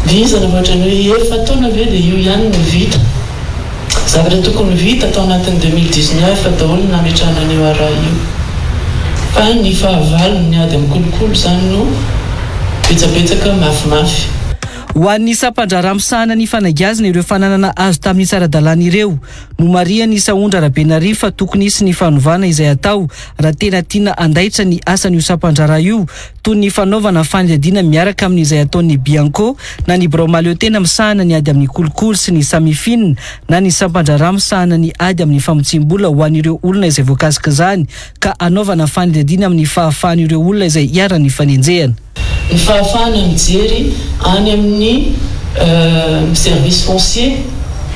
vizana fa ohatran'ny hoe efa-taona ve dia io ihany no vita. Zavatra tokony vita tao anatin'ny 2019 daholo ny nametrahana an'io ara io. Fa ny fahavalony ny ady amin'ny kolikoly izany no betsabetsaka mafimafy. Ho an'ny sampandraharaha misahana ny fanagiazana ireo fananana azo tamin'ny tsy ara-dalàna ireo, nomarihan'i Sahondra Rabenarivo fa tokony hisy ny fanovana izay atao raha tena tiana handaitra ny asan'io sampandraharaha io, toy ny fanaovana fanadihadiana miaraka amin'izay ataon'ny Bianco na ny birao mahaleotena misahana ny ady amin'ny kolikoly sy ny Samifin na ny sampandraharaha misahana ny ady amin'ny famotsiam-bola ho an'ireo olona izay voakasik'izany ka hanaovana fanadihadiana amin'ny fahafahan'ireo olona izay iharan'ny fanenjehana. Ny fahafahana mijery any amin'ny service foncier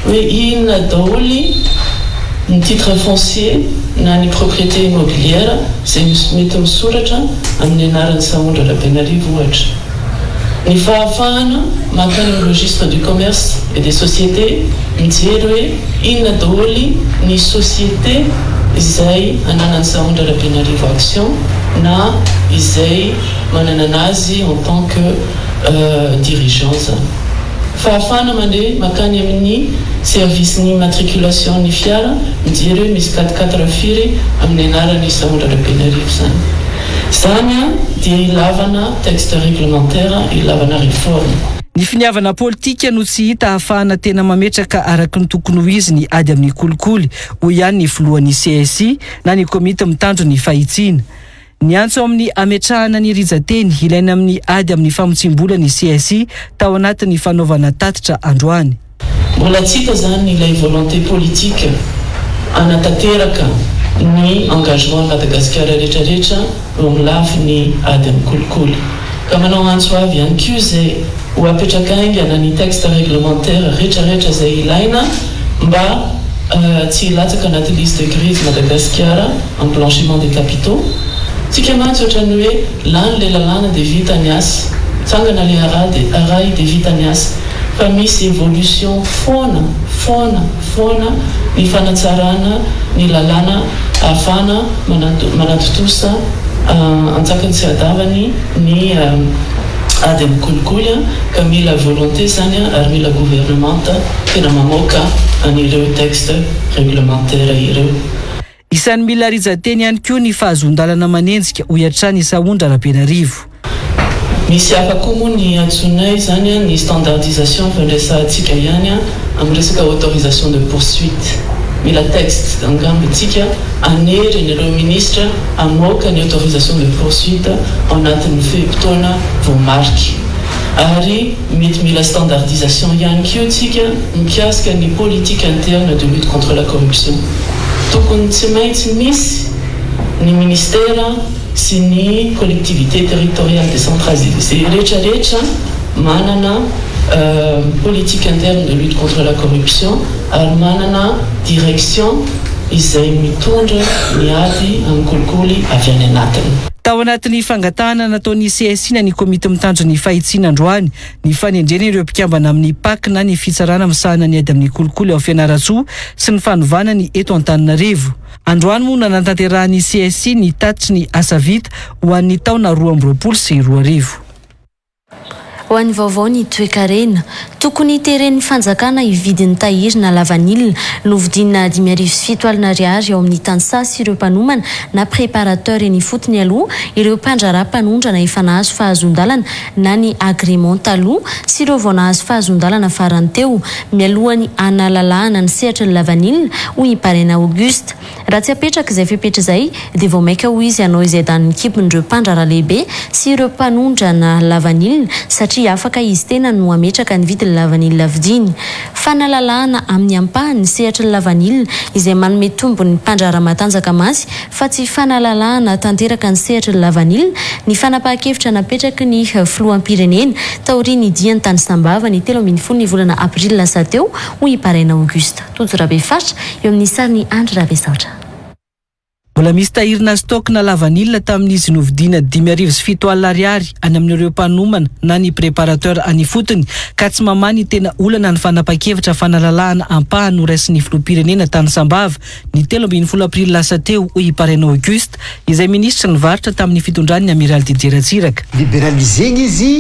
hoe inona daholo ny titre foncier na ny propriété immobilière izay mety misoratra amin'ny anaran'i Sahondra Rabenarivo ohatra. Ny fahafahana mankany amin'ny registre du commerce et des sociétés mijery hoe inona daholo ny société izay ananan'i Sahondra Rabenarivo action na izay manana anazy en tant que dirigeant zany. Fahafahana mandeha makany amin'ny service ny immatriculation ny fiara mijery hoe misy quatre quatre firy amin'ny anaran'i Sahondra Rabenarivo zany. Zany dia ilavana texte réglementaire, ilavana réforme. Ny finiavana politika no tsy hita ahafahana tena mametraka araka ny tokony ho izy ny ady amin'ny kolikoly, hoy ihany ny filohan'ny CSI na ny komity mitandro ny fahitsiana. Niantso amin'ny hametrahana ny rijan-teny ilaina amin'ny ady amin'ny famotsiam-bola ny CSI tao anatin'ny fanaovana tatitra androany. Mbola tsy hita izany ilay volonté politique hanatanteraka ny engagement-n'i Madagasikara rehetrarehetra eo amin'ny lafiny ady amin'ny kolikoly. Ka manao antso avo ihany koa izay ho apetraka haingana ny texte réglementaire rehetrarehetra izay ilaina mba tsy hilatsaka anaty liste grise Madagasikara. En blanchiment des capitaux, tsika mantsy ohatran'ny hoe lany le lalàna dia vita ny asa, tsangana le ara dia aray dia vita ny asa, fa misy évolution foana foana foana ny fanatsarana ny lalàna ahafahana manatontosa antsakany sy adavany ny ady amin'ny kolikoly ka mila volonté zany ary mila gouvernemanta tena mamoaka an'ireo texte réglementaire ireo. Isan'ny mila rijan-teny ihany koa ny fahazoan-dalana manenjika, hoy hatrany i Sahondra Rabenarivo. Misy hafa koa moa ny antsoinay izany ny standardisation efa niresahantsika ihany amin'ny resaka autorisation de poursuite. Mila texte angamba tsika hanery an'ireo ministra hamoaka ny autorisation de poursuite ao anatin'ny fe-potoana voamarika. Ary mety mila standardisation ihany koa tsika mikasika ny politique interne de lutte contre la corruption. Tokony tsy maintsy misy ny ministera sy ny collectivité territoriale décentralisée rehetra rehetra manana politique interne de lutte contre la corruption ary manana direction izay mitondra ny ady amin'ny kolikoly avy any anatiny. Tao anatin'ny fangatahana nataon'ny CSI na ny komity mitandro ny fahitsiana androany, ny fanendrena ireo mpikambana amin'ny Pac na ny fitsarana misahana ny ady amin'ny kolikoly ao Fianarantsoa sy ny fanovana ny eto Antananarivo. Androany moa nanatanterahan'ny CSI ny tatitry ny asa vita ho an'ny taona 2022. Ho an'ny vaovao ny toekarena. Tokony teren'ny fanjakana hividy ny tahiry na lavanila novidiana 7700 ariary ao amin'ny tantsaha sy ireo mpanomana na préparateur eny ifotony aloha ireo mpandraharaha mpanondrana efa nahazo fahazoan-dalana na ny agrément taloha sy ireo vao nahazo fahazoan-dalana farany teo mialohan'ny hanalalahana ny sehatry ny lavanila hoy i Paraina Auguste. Raha tsy apetraka izay fepetra izay dia vao mainka hoy izy hanao izay danin'ny kibon'ireo mpandraharaha lehibe sy ireo mpanondrana lavanila satria afaka izy tenany no hametraka ny vidin'ny lavanila vidiany. Fanalalahana amin'ny ampahany ny sehatry ny lavanila izay manome tombony ny mpandraharaha matanjaka mantsy fa tsy fanalalahana tanteraka ny sehatry ny lavanila ny fanapahan-kevitra napetraky ny filoham-pirenena taorian'ny diany tany Sambava ny 13 ny volana aprily lasa teo hoy i Paraina Auguste. Tojo Rabefatra, eo amin'ny sarin'i Andry Rabesaotra. Mbola misy tahirina stock na lavanila tamin'izy novidiana 7500 ariary any amin'ireo mpanomana na ny préparateur any ifotony ka tsy mamaha ny tena olana ny fanapan-kevitra fanalalahana ampahany noraisin'ny filoham-pirenena tany Sambava ny 13 aprily lasa teo hoy i Paraina Auguste izay minisitry ny varotra tamin'ny fitondran'ny Amiraly Didier Ratsiraka. Liberaliser-na izy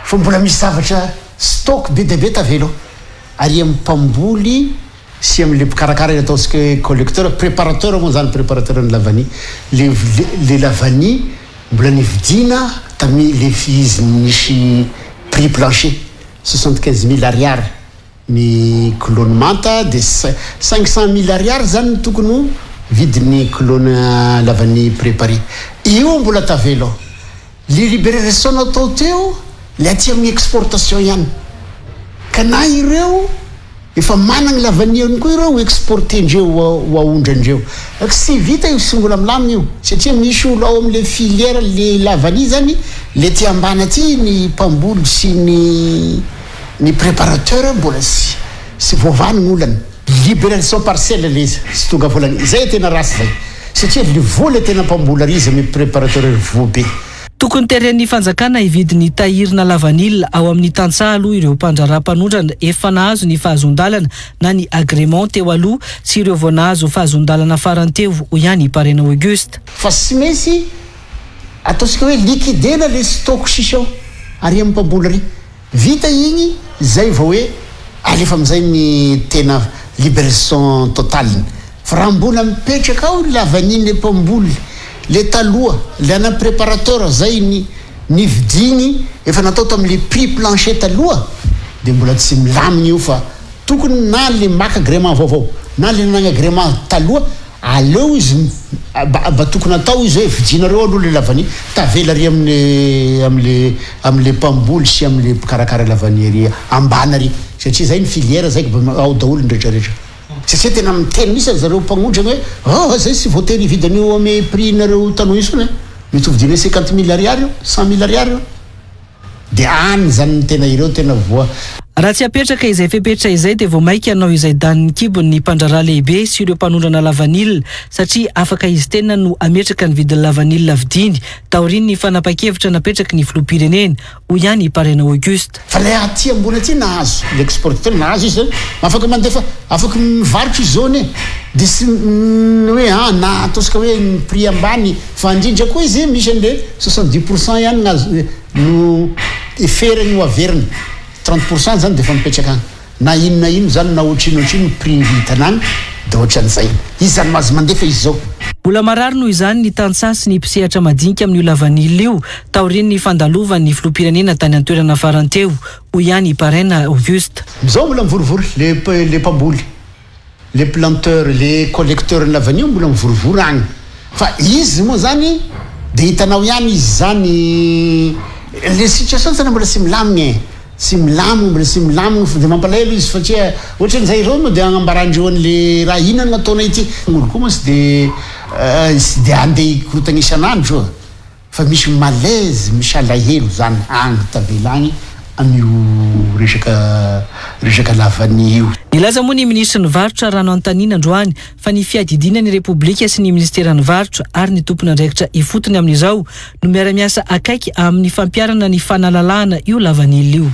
Fa mbola misy zavatra stock be dia be tavela ao. Ary amin'ny mpamboly sy amin'ilay mpikarakara ilay ataontsika hoe collecteur, préparateur moa izany, préparateur ny lavanille. Le le lavanille mbola nividiana tamin'ny le izy nisy prix plancher, 75 000 ariary ny kilon'ny manta dia 500 000 ariary izany no tokony ho vidin'ny kilona lavanille préparé. Io mbola tavela ao. Le liberalisation natao teo le aty amin'ny exportation ihany ka na ireo efa managny lavanille koa ireo ho exporter ndreo ho aondrandreo tsy vita io tsy mbola milamina io satria misy olo ao amle filière le lavanille zany le aty ambany aty ny mpamboly sy ny ny préparateur mbola tsy tsy voavaha ny olana. Liberalisation partielle le izy tsy tonga volana izay tena ratsy zay satria le voa le tena mpamboly ary izy amy préparateur ry voa be. Tokony teren'ny fanjakana hividy ny tahirina lavanila ao amin'ny tantsaha aloha ireo mpandraharaha mpanondrana efa nahazo ny fahazoan-dalana na ny agrément teo aloha sy ireo vao nahazo fahazoan-dalana farany teo, hoy ihany i Parrain Auguste. Fa tsy maintsy ataontsika hoe liquider-na le stock sisa ao ary amin'ny mpamboly ary. Vita igny zay vao hoe alefa amizay ny tena liberation totale-ny. Fa raha mbola mipetraka ao la vanille le mpamboly le taloha le ana préparateur zay ny nividigny efa natao tamle prix plancher taloha de mbola tsy milamigny io fa tokony na le maka agrément vaovao na le nanagna agrément taloha Aleo izy mba tokony atao izy hoe vidianareo aloha le lavanille tavela ary amle amle amle mpamboly sy amle mpikarakara lavanille ary ambany ary satria zay ny filière zay ka ao daholo ny rehetra rehetra satria tena miteny mihitsy ry zareo mpagnondrana hoe ah zay tsy voatery hividy an'io ame prix nareo taloha intsony e mety ho vidianay 50 000 ariary io 100 000 ariary io. Dia any izany ny tena ireo tena voa. Raha tsy apetraka izay fepetra izay dia vao mainka hanao izay danin'ny kibony ny mpandraharaha lehibe sy ireo mpanondrana lavanila satria afaka izy tenany no hametraka ny vidin'ny lavanila vidiany taorian'ny fanapan-kevitra napetraky ny filoham-pirenena, hoy ihany i Paraina Auguste. Fa ilay aty ambony aty nahazo, le exportateur nahazo izy zany, afaka mandefa, afaka mivarotra izy zao anie, de tsy ny hoe an na ataontsika hoe ny prix ambany fa indrindra koa izy misy an'le 70 % ihany no azo no ferany ho averina, 30 % zany de efa mipetraka any, na ino na ino zany na ohatrino ohatrino prix hitana any de ohatran'izay, izy zany mahazo mandefa izy zao. Mbola marary noho izany ny tantsaha sy ny mpisehatra madinika amin'io lavanila io taorian'ny fandalovan'ny filoham-pirenena tany an-toerana farany teo, hoy ihany i Paraina Auguste. Amizao mbola mivorivory le le mpamboly, le planteur, le collecteur ny lavanio mbola mivorivory agny fa izy moa zany de hitanao ihany izy zany le situation zany mbola tsy milamigna e, tsy milamigna mbola tsy milamigna fa de mampalahelo izy satria ohatran'izay ireo moa de agnambarandreo an'le raha inona no ataonay ity, olo koa moa tsy de tsy de andeha hikorotagna isan'andro. Fa misy malaise, misy alahelo zany agny tavela agny amin'io resaka resaka lavanille io. Nilaza moa ny minisitry ny varotra raha nanontaniana androany fa ny fiadidiana ny Repoblika sy ny minisiteran'ny varotra ary ny tompon'andraikitra ifotony amin'izao no miara-miasa akaiky amin'ny fampiharana ny fanalalahana io lavanila io.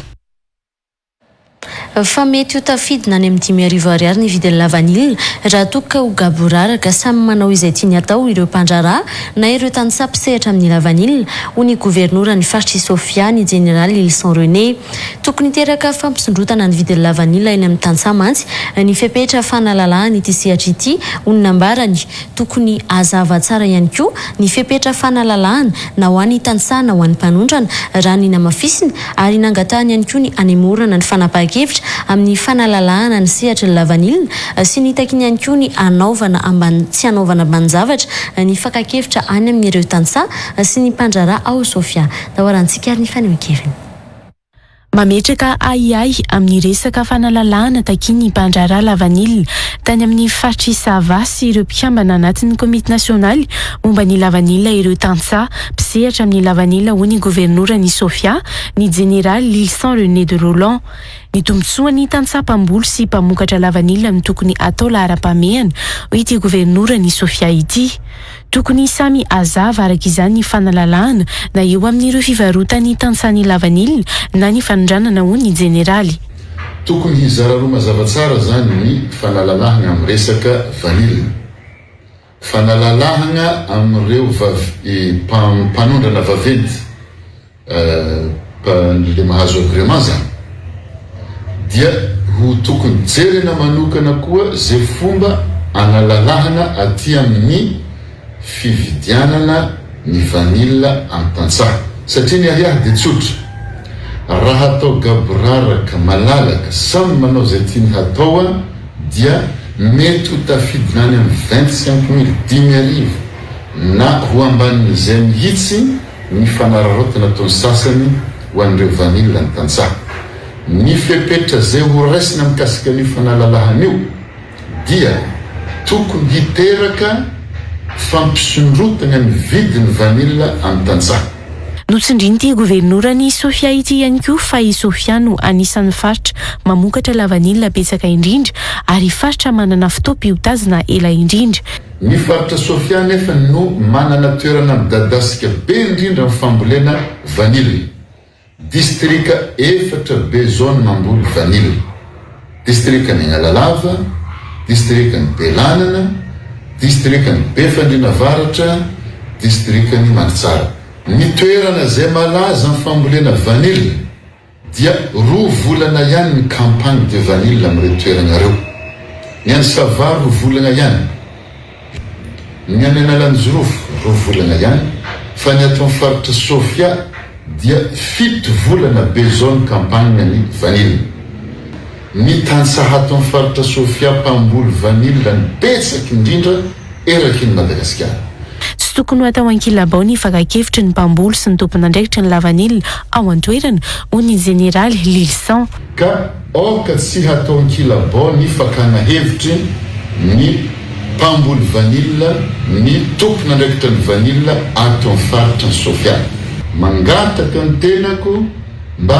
Fa mety ho tafidina any amin'ny 5000 ariary ny vidin'ny lavanila raha toa ka ho gaboraraka samy manao izay tiany atao ireo mpandraharaha na ireo tantsaha mpisehatra amin'ny lavanila, hoy ny governoran'ny faritr'i Sofia, ny jeneraly Lylison René. Tokony hiteraka fampisondrotana ny vidin'ny lavanila eny amin'ny tantsaha mantsy ny fepetra fanalalahana ity sehatra ity, hoy ny nambarany. Tokony hazava tsara ihany koa ny fepetra fanalalahana na ho an'ny tantsaha na ho an'ny mpanondrana, raha ny namafisiny, ary nangatahany ihany koa ny hanemorana ny fanapahan-kevitra amin'ny fanalalahana ny sehatry ny lavanila sy nitakiany ihany koa ny hanaovana ambany tsy hanaovana ambanin-javatra ny fakan-kevitra any amin'ireo tantsaha sy ny mpandraharaha ao Sofia. Tahoarantsika ary ny fanehoan-keviny. Mametraka ahiahy amin'ny resaka fanalalahana takian'ny mpandraharaha lavanila tany amin'ny faritr'i Sava sy ireo mpikambana anatin'ny komity nasionaly momba ny lavanila ireo tantsaha mpisehatra amin'ny lavanila hoy ny governoran'i Sofia, ny jeneraly Lylison René de Rolland. Ny tombontsoan'ny tantsaha mpamboly sy mpamokatra lavanila no tokony hatao laharam-pahamehana hoy ity governoran'i Sofia ity. Tokony samy hazava araka izany ny fanalalahana na eo amin'ireo fivarotan'ny tantsaha ny lavanila na ny fanondranana hoy ny jeneraly. Tokony hizara roa mazava tsara zany ny fanalalahagna amin'ny resaka vanille. Fanalalahagna amin'ireo mpanondrana vaventy. Le mahazo agrément zany dia ho tokony jerena manokana koa ze fomba analalahana aty amin'ny fividianana ny vanille amin'ny tantsaha satria ny ahiahy dia tsotra raha atao gaboraraka malalaka samy manao zay tiany hatao dia mety ho tafidina any amin'ny 25 mille 5000 na ho ambanin'izay mihitsy ny fanararaotana ataon'ny sasany ho an'ireo vanille ny tantsaha. Ny fepetra izay ho raisina mikasika an'io fanalalahana io dia tokony hiteraka fampisondrotana ny vidin'ny vanille amin'ny tantsaha. Notsindrin'ity governoran'i Sofia ity ihany koa fa i Sofia no anisan'ny faritra mamokatra lavanila betsaka indrindra ary faritra manana fotoam-piotazana ela indrindra. Ny faritra Sofia anefa no manana toerana midadasika be indrindra amin'ny fambolena vanille. Distrika efatra be zone mamboly vanille. Distrikan'i Analalava, distrikan'i Belanana, distrikan'i Befandriana Avaratra, distrikan'i Mandritsara. Ny toerana izay malaza amin'ny fambolena vanille. Dia roa volana ihany ny campagne de vanille amin'ireo toerana ireo. Ny any Sava roa volana ihany. Ny any Analanjirofo roa volana ihany fa ny ato amin'ny faritra Sofia dia fito volana be zao ny campagne ny vanille. Ny tantsaha ato amin'ny faritra Sofia mpamboly vanille ny betsaka indrindra erakin'i Madagasikara. Tsy tokony ho atao ankilabao ny fakan-kevitry ny mpamboly sy ny tompon'andraikitry ny lavanila ao an-toerana, hoy ny jeneraly Lylison. Ka aoka tsy hatao ankilabao ny fakana hevitry ny mpamboly vanila, ny tompon'andraikitra ny vanila ato amin'ny faritra ny Sofia. Mangataka ny tenako mba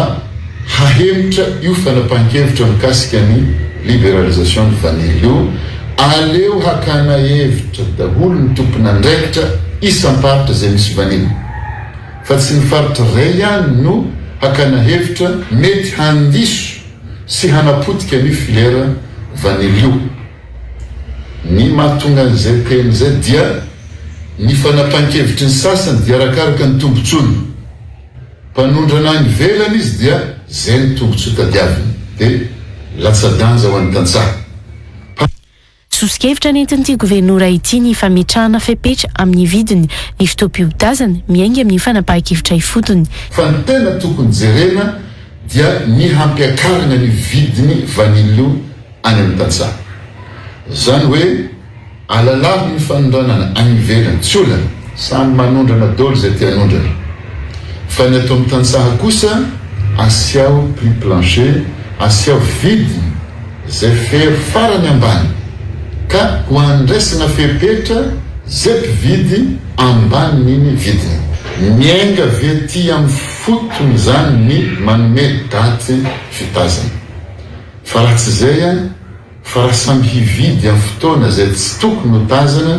hahemotra io fanapahan-kevitra mikasika ny liberalisation ny vanille io, aleo hakana hevitra daholo ny tompon'andraikitra isam-paritra izay misy vanille fa tsy ny faritra iray ihany no hakana hevitra mety handiso sy hanapotika an'io filière vanille io. Ny mahatonga an'izay teny izay dia ny fanapahan-kevitry ny sasany dia arakaraka ny tombotsoany. Mpanondrana any ivelany izy dia zay ny tombotsoa tadiaviny de latsa-danja ho an'ny tantsaha. Soso-kevitra nentin'ity governora ity ny fametrahana fepetra amin'ny vidiny ny fotoam-piotazana miainga amin'ny fanapahan-kevitra ifotony. Fa ny tena tokony jerena dia ny hampiakarana ny vidiny vanille io any amin'ny tantsaha. Zany hoe Alalaro ny fanondranana any ivelany, tsy olana, samy manondrana dôly zay te hanondrana. Fa ny ato amin'ny tantsaha kosa asiao prix plancher, asiao vidiny zay fery farany ambany ka ho andraisana fepetra zay mpividy ambanin'iny vidiny. Miainga avy aty amin'ny fotony zany ny manome daty fitazana. Fa raha tsy zay an! Fa raha samy hividy amin'ny fotoana izay tsy tokony ho tazana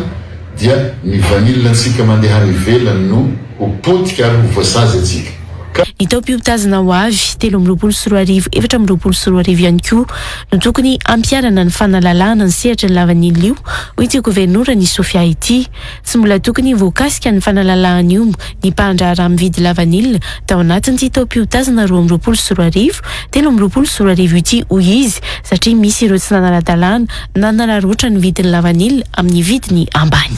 dia ny vanille antsika mandeha any ivelany no ho potika ary ho voasazy antsika. Ny taom-piotazana ho avy, 2023 2024 ihany koa no tokony hampiharana ny fanalalahana ny sehatry ny lavanila io, hoy ity governoran'i Sofia ity. Tsy mbola tokony voakasika ny fanalalahana io ny mpandraharaha mividy lavanila tao anatin'ity taom-piotazana 2022 2023 ity, hoy izy, satria misy ireo tsy nanara-dalàna nanararaotra ny vidin'ny lavanila amin'ny vidiny ambany.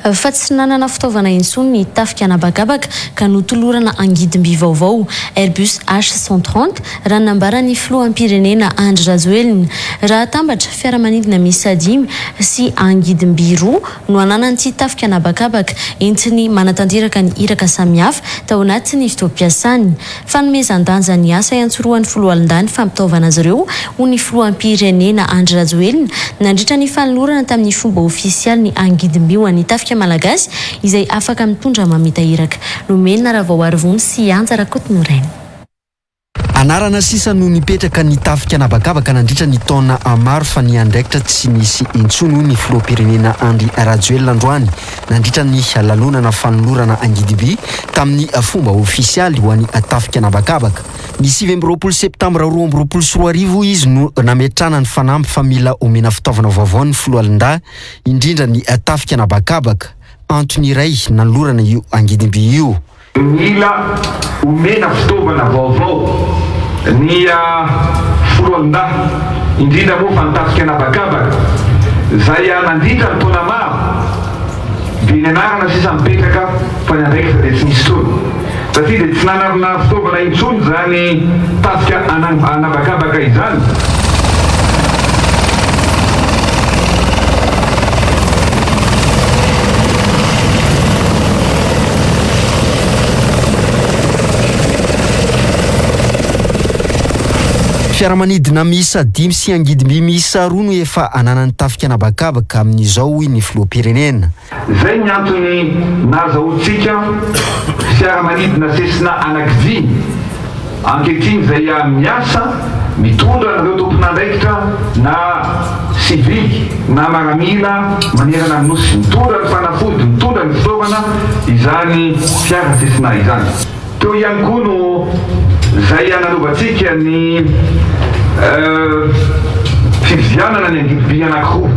Fa tsy nanana fitaovana intsony ny tafika an'habakabaka ka notolorana angidim-by vaovao, Airbus H 130, raha ny nambaran'ny filoham-pirenena Andry Rajoelina. Raha atambatra, fiaramanidina miisa dimy sy angidim-by roa no ananan'ity tafika an'habakabaka entiny manatanteraka ny iraka samihafa tao anatin'ny fotoam-piasany. Fanomezan-danja ny asa iantsorohan'ny foloalindahy ny fampitaovana azy ireo, hoy ny filoham-pirenena Andry Rajoelina, nandritra ny fanolorana tamin'ny fomba ofisialy ny angidim-by ho an'ny tafika malagasy izay afaka mitondra mamita iraka. Nomena Ravaoarivony sy Anja Rakotonoraina. Anarana sisa no nipetraka ny tafika an'habakabaka nandritra ny taona maro fa ny andraikitra tsy nisy intsony, hoy ny filoham-pirenena Andry Rajoelina androany nandritra ny lanonana fanolorana angidiby tamin'ny fomba ofisialy ho an'ny tafika an'habakabaka. Ny 29 septambra 2022 hoy izy no nametrahana ny fanamby fa mila omena fitaovana vaovao ny foloalindahy, indrindra ny tafika an'habakabaka, antony iray nanolorana io angidimby io. Mila omena fitaovana vaovao ny foloalindahy, indrindra moa fa ny tafika an'habakabaka, izay nandritra ny taona maro dia ny anarana sisa mipetraka fa ny andraikitra dia tsy nisy intsony, satria dia tsy nanana fitaovana intsony izany tafika an'habakabaka izany. Fiaramanidina miisa dimy sy angidimby miisa roa no efa ananan'ny tafika an'habakabaka amin'izao, hoy ny filoham-pirenena. Izay ny antony nahazahoantsika fiaramanidina Cessna anakidimy ankehitriny izay miasa mitondra an'ireo tompon'andraikitra na sivily na maramila manerana ny Nosy, mitondra ny fanafody, mitondra ny fitaovana izany fiara Cessna izany. Teo ihany koa no izay nanaovantsika ny fividianana ny angidim-by anankiroa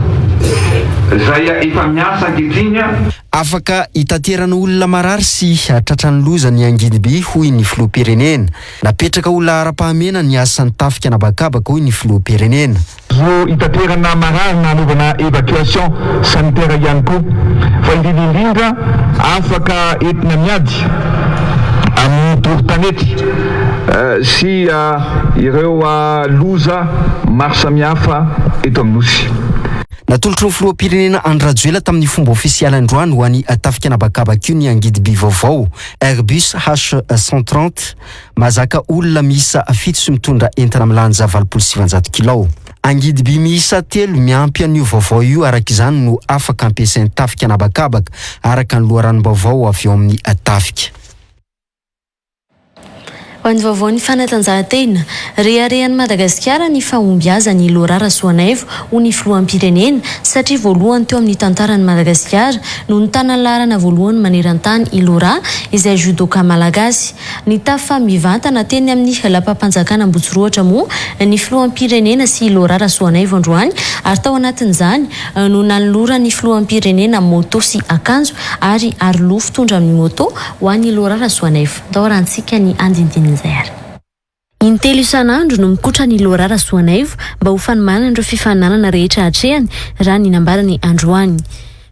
izay efa miasa ankehitriny. Afaka hitaterana olona marary sy tratran'ny loza ny angidim-by, hoy ny filoham-pirenena. Napetraka ho laharam-pahamehana ny asan'ny tafika an'habakabaka, hoy ny filoham-pirenena. Zo hitaterana marary na hanaovana évacuation sanitaire ihany koa, fa indrindra indrindra afaka entina miady amin'ny doro tanety sy ireo loza maro samihafa eto amin'ny Nosy. Natolotry ny filoham-pirenena Andry Rajoelina tamin'ny fomba ofisialy androany ho an'ny tafika an'habakabaka io ny angidim-by vaovao Airbus H 130 Mahazaka olona miisa fito sy mitondra entana milanja 980 kilao. Angidim-by miisa telo miampy an'io vaovao io araka izany no afaka ampiasain'ny tafika an'habakabaka, araka ny loharanom-baovao avy ao amin'ny tafika. Ho an'ny vaovaon'ny fanatanjahantena, reharehan'i Madagasikara ny fahombiazan'i Laura Rasoanaivo ho ny filoham-pirenena satria voalohany teo amin'ny tantaran'i Madagasikara no nitana ny laharana voalohany maneran-tany i Laura izay judoka malagasy. Nitafa mivantana teny amin'ny lapam-panjakana Ambohitsirohitra moa ny filoham-pirenena sy i Laura Rasoanaivo androany ary tao anatin'izany no nanoloran'ny filoham-pirenena moto sy akanjo ary aroloha fitondra amin'ny moto ho an'i Laura Rasoanaivo. Ndao arahantsika ny andindinin'izay ary. Intelo isan'andro no mikotrana i Laura Rasoanaivo mba ho fanomanana ireo fifaninanana rehetra atrehany raha ny nambarany androany.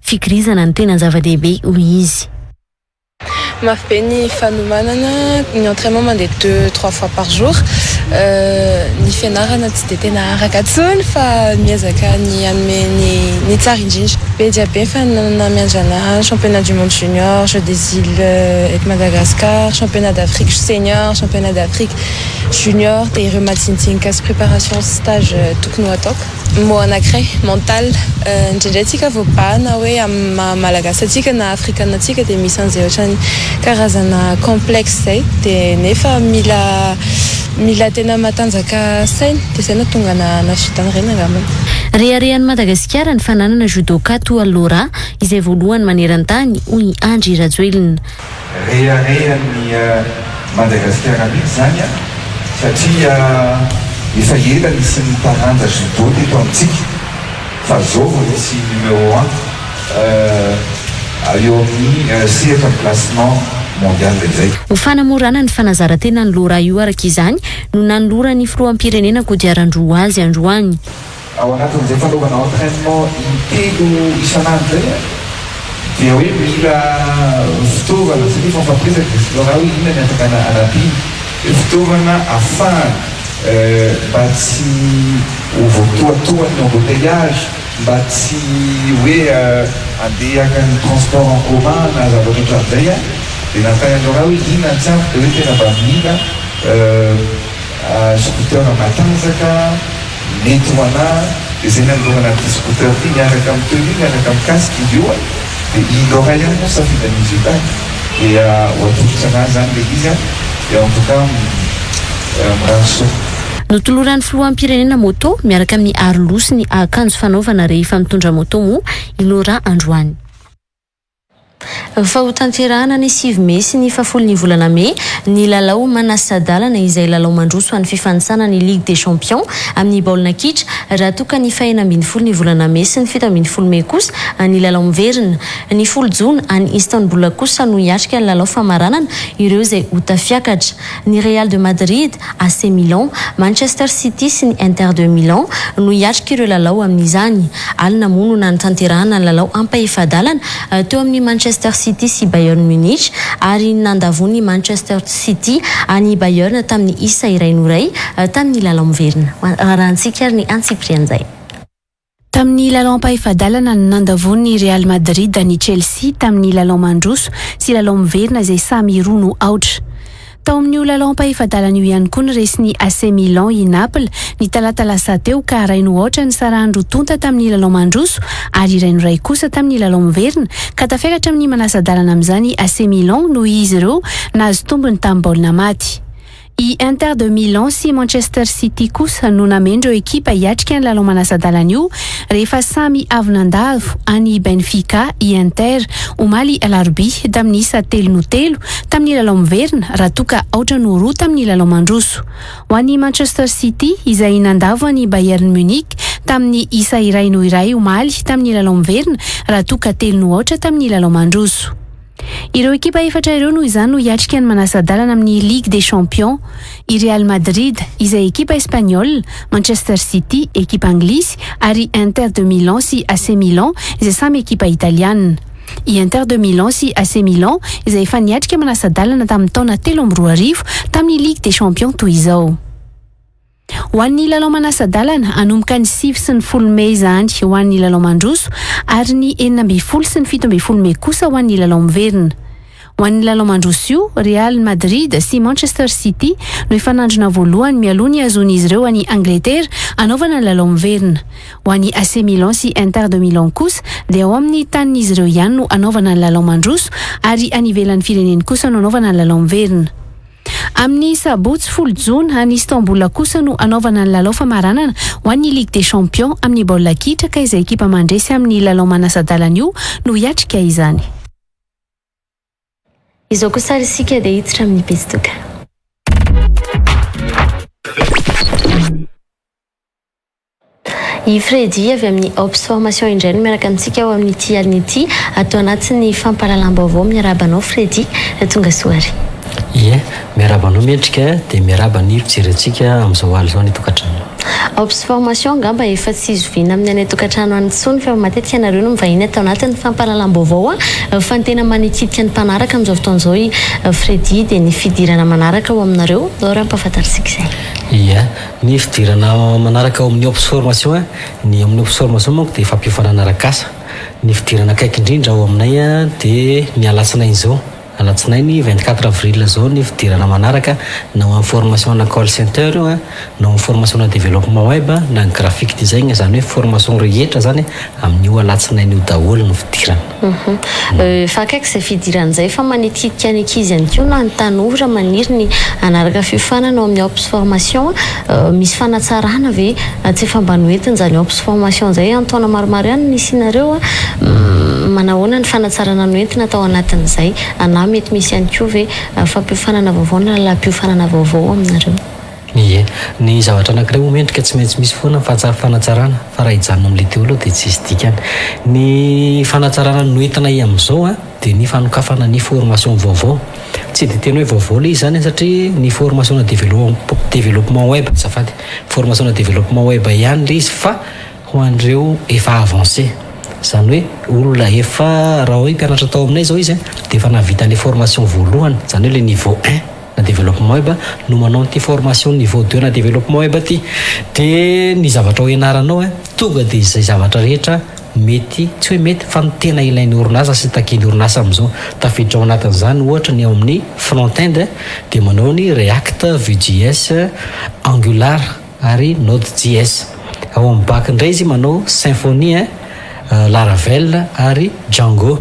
Fikirizana no tena zava-dehibe hoy izy. Mafy be ny fanomanana, ny entraînement mandeha deux trois fois par jour, ny fianarana tsy dia tena araka intsony fa miezaka ny hanome ny ny tsara indrindra. Be dia be ny faninanana miandry anah, championnat du monde junior, jeux des îles eto Madagascar, championnat d'Afrique senior, championnat d'Afrique junior, dia ireo madinidinika sy préparation sy stage tokony ho ataoko. Mot anankiray, mental. Indraindray tsika vao bahana hoe amin'ny maha malagasy antsika na afrikana antsika dia misy an'izay ohatran'ny karazana complexe izay dia nefa mila mila tena matanjaka saina dia izay no nahatonga anah nahavita an'ireny angambany. Reharehan'i Madagasikara ny fananana judoka toa Laura izay voalohany maneran-tany, hoy i Andry Rajoelina. Reharehan'i Madagasikara mihitsy izany satria efa ela nisian'ny taranja judo teto amintsika fa zao vao nisy numéro un eo amin'ny sehatra ny classement mondial izay. Ho fanamorana ny fanazaran-tenan'i Laura io araka izany no nanoloran'ny filoham-pirenena kodiaran-droa azy androany. Ao anatin'izay fanaovana entrainement intelo isan'andro izay dia hoe mila fitaovana satria efa mifampiresaka dia sy Laura hoe inona ny afaka hanampiana, hoe fitaovana afahana mba tsy ho voatohatohan'ny embouteillage, mba tsy hoe andeha haka ny transport en commun na zavatra ohatran'izay dia nanontany an'i Laura hoe inona ny tsy ampy dia hoe tena mba mila scooter matanjaka. Mety ho anà dia izay nanolorana an'ity scooter ity miaraka amin'ny tenue miaraka amin'ny casque izy io a! dia i Laura ihany moa safidy an'izy io tany dia ho atolotra anà izany ilay izy a! dia en tout cas mirary soa. Notoloran'ny filoham-pirenena moto miaraka amin'ny aroloha sy ny akanjo fanaovana rehefa mitondra moto moa i Laura androany. Fa hotanterahana ny sivy mey sy ny fahafolon'ny volana mey ny lalao manasa-dalana izay lalao mandroso any fifanintsanana ny Ligue des Champions amin'ny baolina kitra raha toa ka ny fahenina ambinifolo ny volana mey sy ny 17 mey kosa ny lalao miverina. Ny folo jona any Istanbul kosa no hiatrika ny lalao famaranana ireo izay ho tafiakatra. Ny Real de Madrid, AC Milan, Manchester City sy ny Inter de Milan no hiatrika ireo lalao amin'izany. Alina moa no nanatanterahana ny lalao ampahefa-dalana teo amin'ny Manchester City sy Bayern Munich ary nandavoan'ny Manchester City an'i Bayern tamin'ny isa iray no iray tamin'ny lalao miverina. Arahantsika ary ny antsipirian'izay. Tamin'ny lalao ampahefa-dalana no nandavoan'ny Real Madrid an'i Chelsea tamin'ny lalao mandroso sy lalao miverina izay samy roa no aotra. Tao amin'io lalao ampahefa-dalana io ihany koa ny resin'ny AC Milan i Naples ny talata lasa teo ka iray no aotra nisarahan'ny roa tonta tamin'ny lalao mandroso ary iray no iray kosa tamin'ny lalao miverina ka tafiakatra amin'ny manasa-dalana amin'izany AC Milan noho izy ireo nahazo tombony tamin'ny baolina maty. I Inter de Milan sy Manchester City kosa no nameno ireo ekipa hiatrika ny lalao manasa-dalana io rehefa samy avy nandavo an'i Benfica i Inter omaly alarobia tamin'ny isa telo noho telo tamin'ny lalao miverina raha toa ka aotra noho roa tamin'ny lalao mandroso. Ho an'i Manchester City izay nandavo an'i Bayern Munich tamin'ny isa iray noho iray omaly tamin'ny lalao miverina raha toa ka telo noho aotra tamin'ny lalao mandroso. Ireo ekipa efatra ireo noho izany no hiatrika ny manasa-dalana amin'ny Ligue des Champions. I Real Madrid, izay ekipa espaniola, Manchester City, ekipa anglisy, ary Inter de Milan sy AC Milan, izay samy ekipa italiana. I Inter de Milan sy AC Milan, izay efa niatrika manasa-dalana tamin'ny taona 2003 tamin'ny Ligue des Champions toy izao. Ho an'ny lalao manasa-dalana, hanomboka ny sivy sy ny folo mey izany ho an'ny lalao mandroso ary ny 16 sy ny 17 mey kosa ho an'ny lalao miverina. Ho an'ny lalao mandroso io, Real Madrid sy Manchester City no hifanandrina voalohany mialoha ny hahazoan'izy ireo an'i Angletera hanaovana ny lalao miverina. Ho an'ny AC Milan sy Inter de Milan kosa dia ao amin'ny tanin'izy ireo ihany no hanaovana ny lalao mandroso ary any ivelan'ny fireneny kosa no hanaovana ny lalao miverina. Amin'ny sabotsy folo jona, any Istanbul kosa no hanaovana ny lalao famaranana ho an'ny Ligue des Champions amin'ny baolina kitra ka izay ekipa mandresy amin'ny lalao manasa-dalana io no hiatrika izany. Izao kosa ary isika dia hiditra amin'ny pejy tokana. I Freddy avy amin'ny Ops Formation indray no miaraka amintsika ao amin'ity alina ity ato anatin'ny fampahalalam-baovao. Miarahaba anao Freddy, tonga soa ary. Ie, miarahaba anao Mendrika dia miarahaba ny mpijery antsika amin'izao alina izao any an-tokantrano. Ops Formation angamba efa tsy zoviana amin'ny any an-tokantrano any intsony fa matetika ianareo no mivahiny ato anatin'ny fampahalalam-baovao fa ny tena manikitika ny mpanaraka amin'izao fotoana izao i Freddy dia ny fidirana manaraka ao aminareo. Ndao ary ampahafantarintsika izay. Ie. Ny fidirana manaraka ao amin'ny Ops Formation, ny ao amin'ny Ops Formation manko dia fampiofanana arak'asa. Ny fidirana akaiky indrindra ao aminay dia ny alatsinainy izao, Alatsinainy 24 avril izao ny fidirana manaraka na ho an'ny formation ana call center io na ho an'ny formation ana développement web na ny graphic design izany hoe formation rehetra izany amin'io alatsinainy io daholo no fidirana. Efa akaiky izay fidirana izay fa manitikitika ny ankizy ihany koa na ny tanora maniry ny hanaraka fiofanana ao amin'ny Ops Formation. Misy fanatsarana ve tsy efa mba noentina izany Ops Formation izay an-taona maromaro ihany no nisianareo? Manahoana ny fanatsarana noentina tao anatin'izay? Na mety misy ihany koa ve fampiofanana vaovao na lalam-piofanana vaovao aminareo? Ie. Ny zavatra anankiray moa mendrika tsy maintsy misy foana ny fanatsarana fa raha hijanona amin'ilay teo aloha dia tsisy dikany. Ny fanatsarana noentinay amin'izao dia ny fanokafana ny formation vaovao. Tsy dia tena hoe vaovao ilay izy izany satria ny formation na développement web, azafady, formation na développement web ihany ilay izy fa ho an'ireo efa avancé. Izany hoe olona efa, raha hoe mpianatra tao aminay izao izy dia efa nahavita an'ilay formation voalohany, izany hoe ilay niveau un na développement web no manao an'ity formation niveau deux na développement web ity. Dia ny zavatra ho ianaranao tonga dia izay zavatra rehetra Mety, tsy hoe mety, fa ny tena ilain'ny orinasa sy takian'ny orinasa amin'izao. Tafiditra ao anatin'izany ohatra ny ao amin'ny front-end dia manao ny React, Vue-JS, Angular ary Node-JS. Ao amin'ny back indray izy manao Symfony, Laravel ary Django.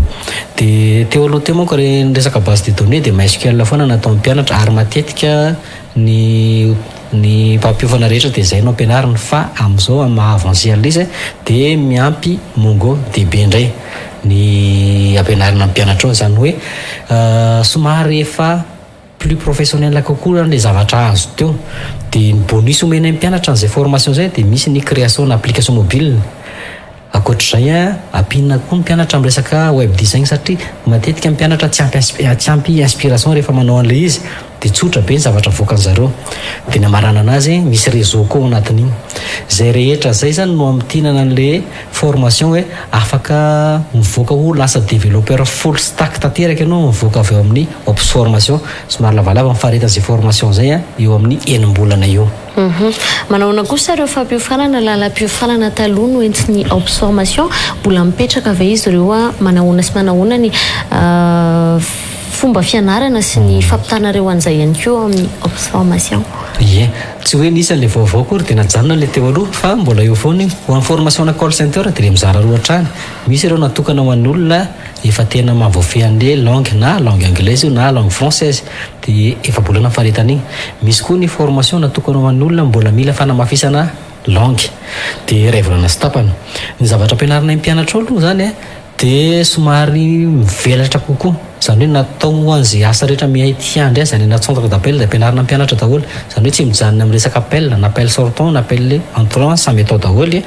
Dia teo aloha teo manko ny resaka base de données dia MySQL foana nataon'ny mpianatra ary matetika ny Ny mpampiofana rehetra dia izay no ampianariny fa amin'izao amin'ny maha avancé an'ilay izy dia miampy Mongo DB indray ny ampianarina ny mpianatra ao, izany hoe somary efa plus professionnel kokoa izany ilay zavatra azo teo. Dia ny bonus omenay ny mpianatra an'izay formation izay dia misy ny création na application mobile. Ankoatr'izay, ampiana koa ny mpianatra amin'ny resaka web design satria matetika ny mpianatra tsy ampy tsy ampy inspiration rehefa manao an'ilay izy dia tsotra be ny zavatra avoakan-zareo. Dia ny hamaranana azy, misy réseau koa ao anatin'iny. Izay rehetra izay izany no hamintinana an'ilay formation hoe afaka mivoaka ho lasa développeur full stack tanteraka ianao mivoaka avy ao amin'ny Ops Formation. Somary lavalava ny faharetan'izay formation izay, eo amin'ny enim-bolana eo. Manao ahoana kosa ireo fampiofanana lalam-piofanana taloha noentin'ny Ops Formation? Mbola mipetraka ve izy ireo? Manahoana sy manahoana ny fomba fianarana sy ny fampitanareo an'izay ihany koa ao amin'ny Ops Formation? Ie. Tsy hoe nisy an'ilay vaovao akory dia najanona ilay teo aloha fa mbola eo foana io. Ho an'ny formation-na call center dia ilay mizara roa hatrany. Misy ireo natokana ho an'ny olona efa tena mahavoafehy an'ilay langue na langue anglaise io na langue française. Dia efa-bolana ny faharetana iny. Misy koa ny formation natokana ho an'ny olona mbola mila fanamafisana langue. Dia iray volana sy tapany. Ny zavatra ampianarinay mpianatra ao aloha izany dia somary mivelatra kokoa. Izany hoe natao ho an'izay asa rehetra mety hiandry azy any anaty centre d'appel dia ampianarina mpianatra daholo. Izany hoe tsy mijanona amin'ny resaka appel, na appel sortant na appel entrant samy atao daholo.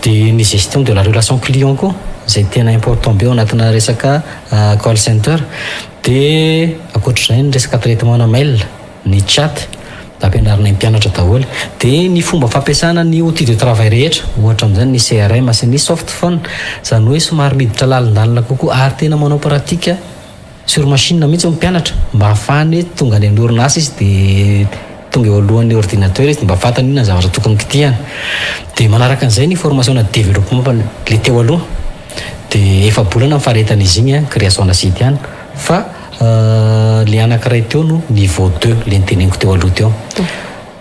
Dia ny gestion de la relation client koa izay tena important be ao anatina resaka call center. Dia ankoatr'izay ny resaka traitement-na mail, ny chat, ampianarinay mpianatra daholo. Dia ny fomba fampiasana ny outil de travail rehetra, ohatra amin'izany ny CRM sy ny softphone. Izany hoe somary miditra lalindalina kokoa ary tena manao pratique sur machine mihitsy ny mpianatra mba hahafahany hoe tonga any amin'ny orinasa izy dia tonga eo alohan'ny ordinateur izy dia mba fantany inona ny zavatra tokony kitihana. Dia manaraka an'izay ny formation-na développement ilay teo aloha. Dia efa-bolana ny faharetan'izy iny an, création-na site ihany, fa le anankiray teo no niveau deux, le noteneniko teo aloha teo.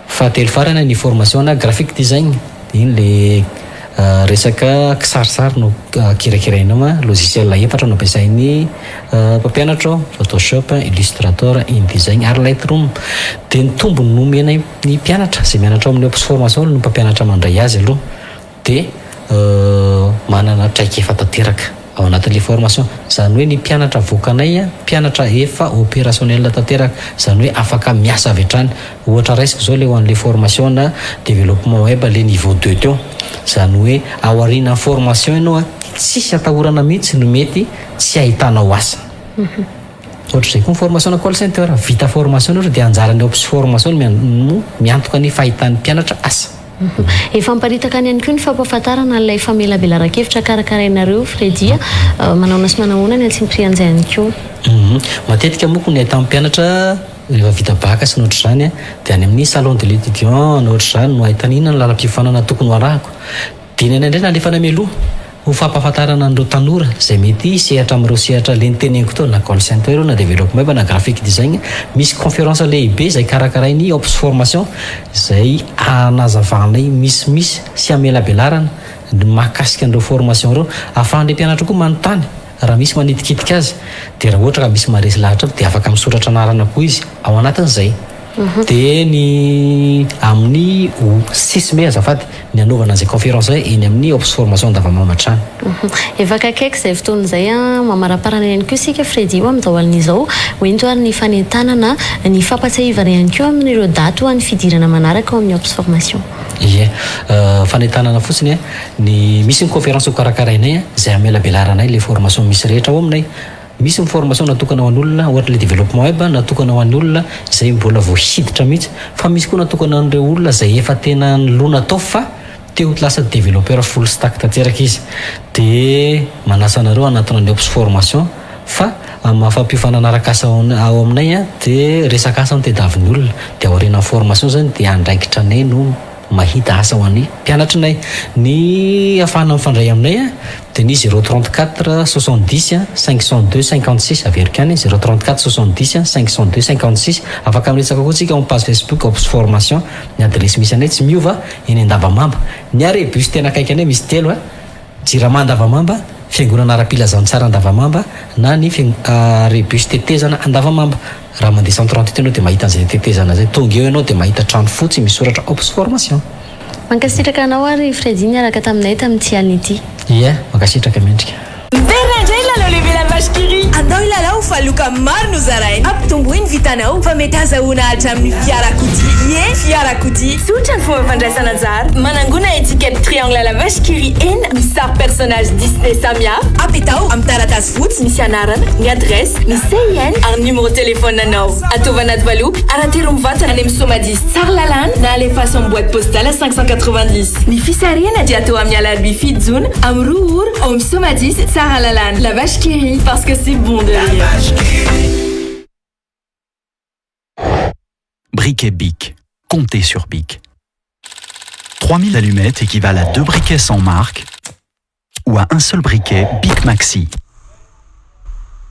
Fahatelo farany ny formation-na graphic design, iny le resaka kisarisary no kirakiraina ao an, logiciel efatra no ampiasain'ny mpampianatra ao, Photoshop, Illustrator, InDesign ary Lightroom. Dia ny tombony nomenay ny mpianatra izay mianatra ao amin'ny Ops formation no mpampianatra mandray azy aloha. dia manana traikefa tanteraka ao anatin'ilay formation. Izany hoe ny mpianatra avoakanay, mpianatra efa opérationnel tanteraka, izany hoe afaka miasa avy hatrany. Ohatra raisiko izao ilay ho an'ilay formation na développement web ilay niveau deux teo. Izany hoe aorianan'ny formation ianao tsisy atahorana mihitsy no mety tsy ahitanao asa. Ohatr'izay koa ny formation na call center, vita formation ianao dia anjaran'ny ops formation no miantoka ny fahitan'ny mpianatra asa. Efa miparitaka any ihany koa ny fampahafantarana an'ilay famelabelaran-kevitra karakarainareo Freddy a! Manahoana sy manahoana ny antsimpirian'izay ihany koa? Matetika moa ny ahitan'ny mpianatra rehefa vita bac sy ny ohatr'izany dia any amin'ny salon de l'étudiant na ohatr'izany no ahitana inona ny lalam-piofanana tokony ho arahako. Dia ny anay indray nalefanay mialoha. Ho fampahafantarana an'ireo tanora izay mety hisehatra amin'ireo sehatra le noteneniko teo na call center io na development web na graphic design. Misy conférence lehibe izay karakarain'ny Ops Formation izay hanazavanay misimisy sy hamelabelarana ny mahakasika an'ireo formation ireo. Ahafahan'ilay mpianatra koa manontany raha misy manitikitika azy dia raha ohatra ka misy maharesy lahatra dia afaka misoratra anarana koa izy ao anatin'izay. Dia ny amin'ny six mai azafady ny hanaovana an'izay conférence izay eny amin'ny Ops Formation Andavamamba hatrany. Efa akaikaiky izay fotoana izay an, mamaraparana ihany koa isika Freddy ho amin'izao alina izao, ho ento ary ny fanentanana, ny fampatsiahivana ihany koa amin'ireo daty ho an'ny fidirana manaraka ao amin'ny Ops Formation. Ie, fanentanana fotsiny an, ny misy ny conférence ho karakarainay izay hamelabelaranay ilay formation misy rehetra ao aminay. Misy ny formation natokana ho an'olona, ohatra ilay développement web natokana ho an'ny olona izay mbola vao hiditra mihitsy, fa misy koa natokana an'ireo olona izay efa tena nilona tao fa te ho lasa développeur full stack tanteraka izy. Dia manasa anareo hanatona ny Ops formation fa amin'ny maha fampiofanana arak'asa ao aminay dia resaka asa no tediavin'ny olona, dia aorianan'ny formation izany dia andraikitra anay no mahita asa ho an'ny mpianatrinay. Ny ahafahana mifandray aminay dia ny zéro 34 70 502 56, averiko ihany, zéro 34 70 502 56. Afaka miresaka koa tsika ao amin'ny page Facebook Ops Formation, ny adiresy misy anay tsy miova, eny Andavamamba. Ny arrêt bus tena akaiky anay misy telo, Jirama Andavamamba, Fiangonana ara-pilazantsara Andavamamba na ny arrêt bus tetezana Andavamamba. Raha mandeha 138 ianao dia mahita an'izay tetezana izay. Tonga eo ianao dia mahita trano fotsy misy soratra Ops Formation. Mankasitraka anao ary Freddy niaraka taminay tamin'ity alina ity. Ie, mankasitraka mendrika. Miverina indray ny lalao lehibe La Vache qui rit. Andao hilalao fa loka maro no zaraina. Ampitomboy ny vitanao fa mety hazahoana hatramin'ny fiarakodia. Ie, fiarakodia. Tsotra ny fomba fandraisana anjara. Manangona étiquette triangle La Vache qui rit enina misy sary personnage Disney samihafa. Apetaho amin'ny taratasy fotsy misy anarana, ny adresse, ny CIN ary ny numéro téléphone anao. Ataovy anaty valopy ary atero mivantana any amin'ny Somadis Tsaralalàna na alefaso amin'ny boîte postale 590. Ny fisarihana dia atao amin'ny alarobia 7 jona amin'ny 2 ora ao amin'ny Somadis Tsaralalàna. La vache qui rit parce que c'est bon de rire. Briquet Bic. Comptez sur Bic. 3000 allumettes équivalent à deux briquets sans marque ou à un seul briquet Bic Maxi.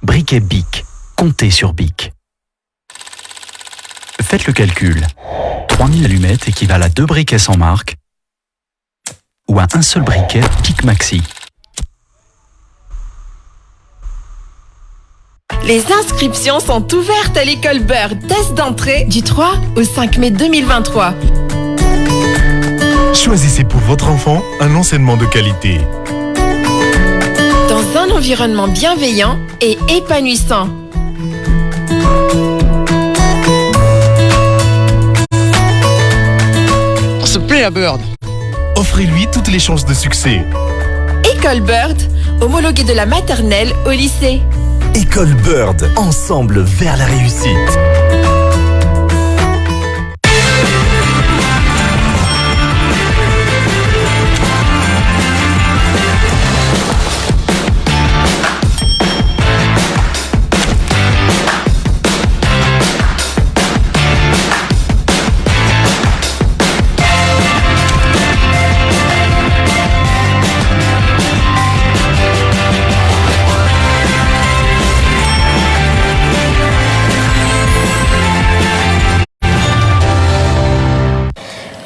Briquet Bic. Comptez sur Bic. Faites le calcul. 3000 allumettes équivalent à deux briquets sans marque ou à un seul briquet Bic Maxi. Les inscriptions sont ouvertes à l'école Bird. Test d'entrée du 3 au 5 mai 2023. Choisissez pour votre enfant un enseignement de qualité. Dans un environnement bienveillant et épanouissant. On se plaît à Bird. Offrez-lui toutes les chances de succès. École Bird, homologuée de la maternelle au lycée. École Bird, ensemble vers la réussite.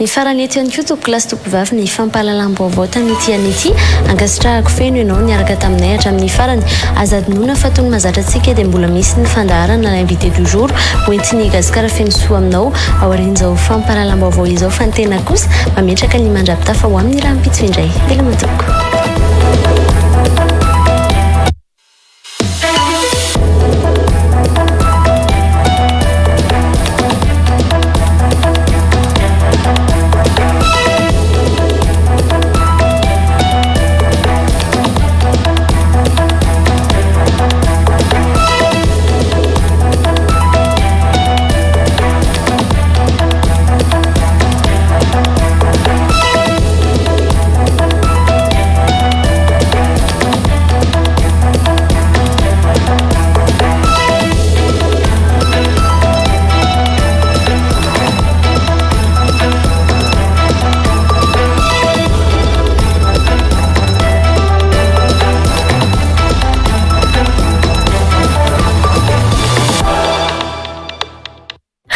Mifarana eto ihany koa tompokolahy sy tompovavy ny fampahalalam-baovao tamin'ity anio ity. Ankasitrahako feno ianao niaraka taminay hatramin'ny farany. Aza adinoina fa toy ny mahazatra antsika dia mbola misy ny fandaharana l'invité du jour hoentin'i Gasikara Fenosoa aminao aorian'izao fampahalalam-baovao izao fa ny tena kosa mametraka ny mandra-pitafa ho amin'ny rahampitso indray. Veloma tompoko.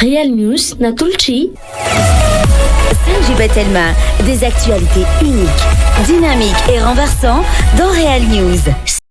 Real News natolotr'i. 5G by Telma, des actualités uniques, dynamiques et renversantes dans Real News.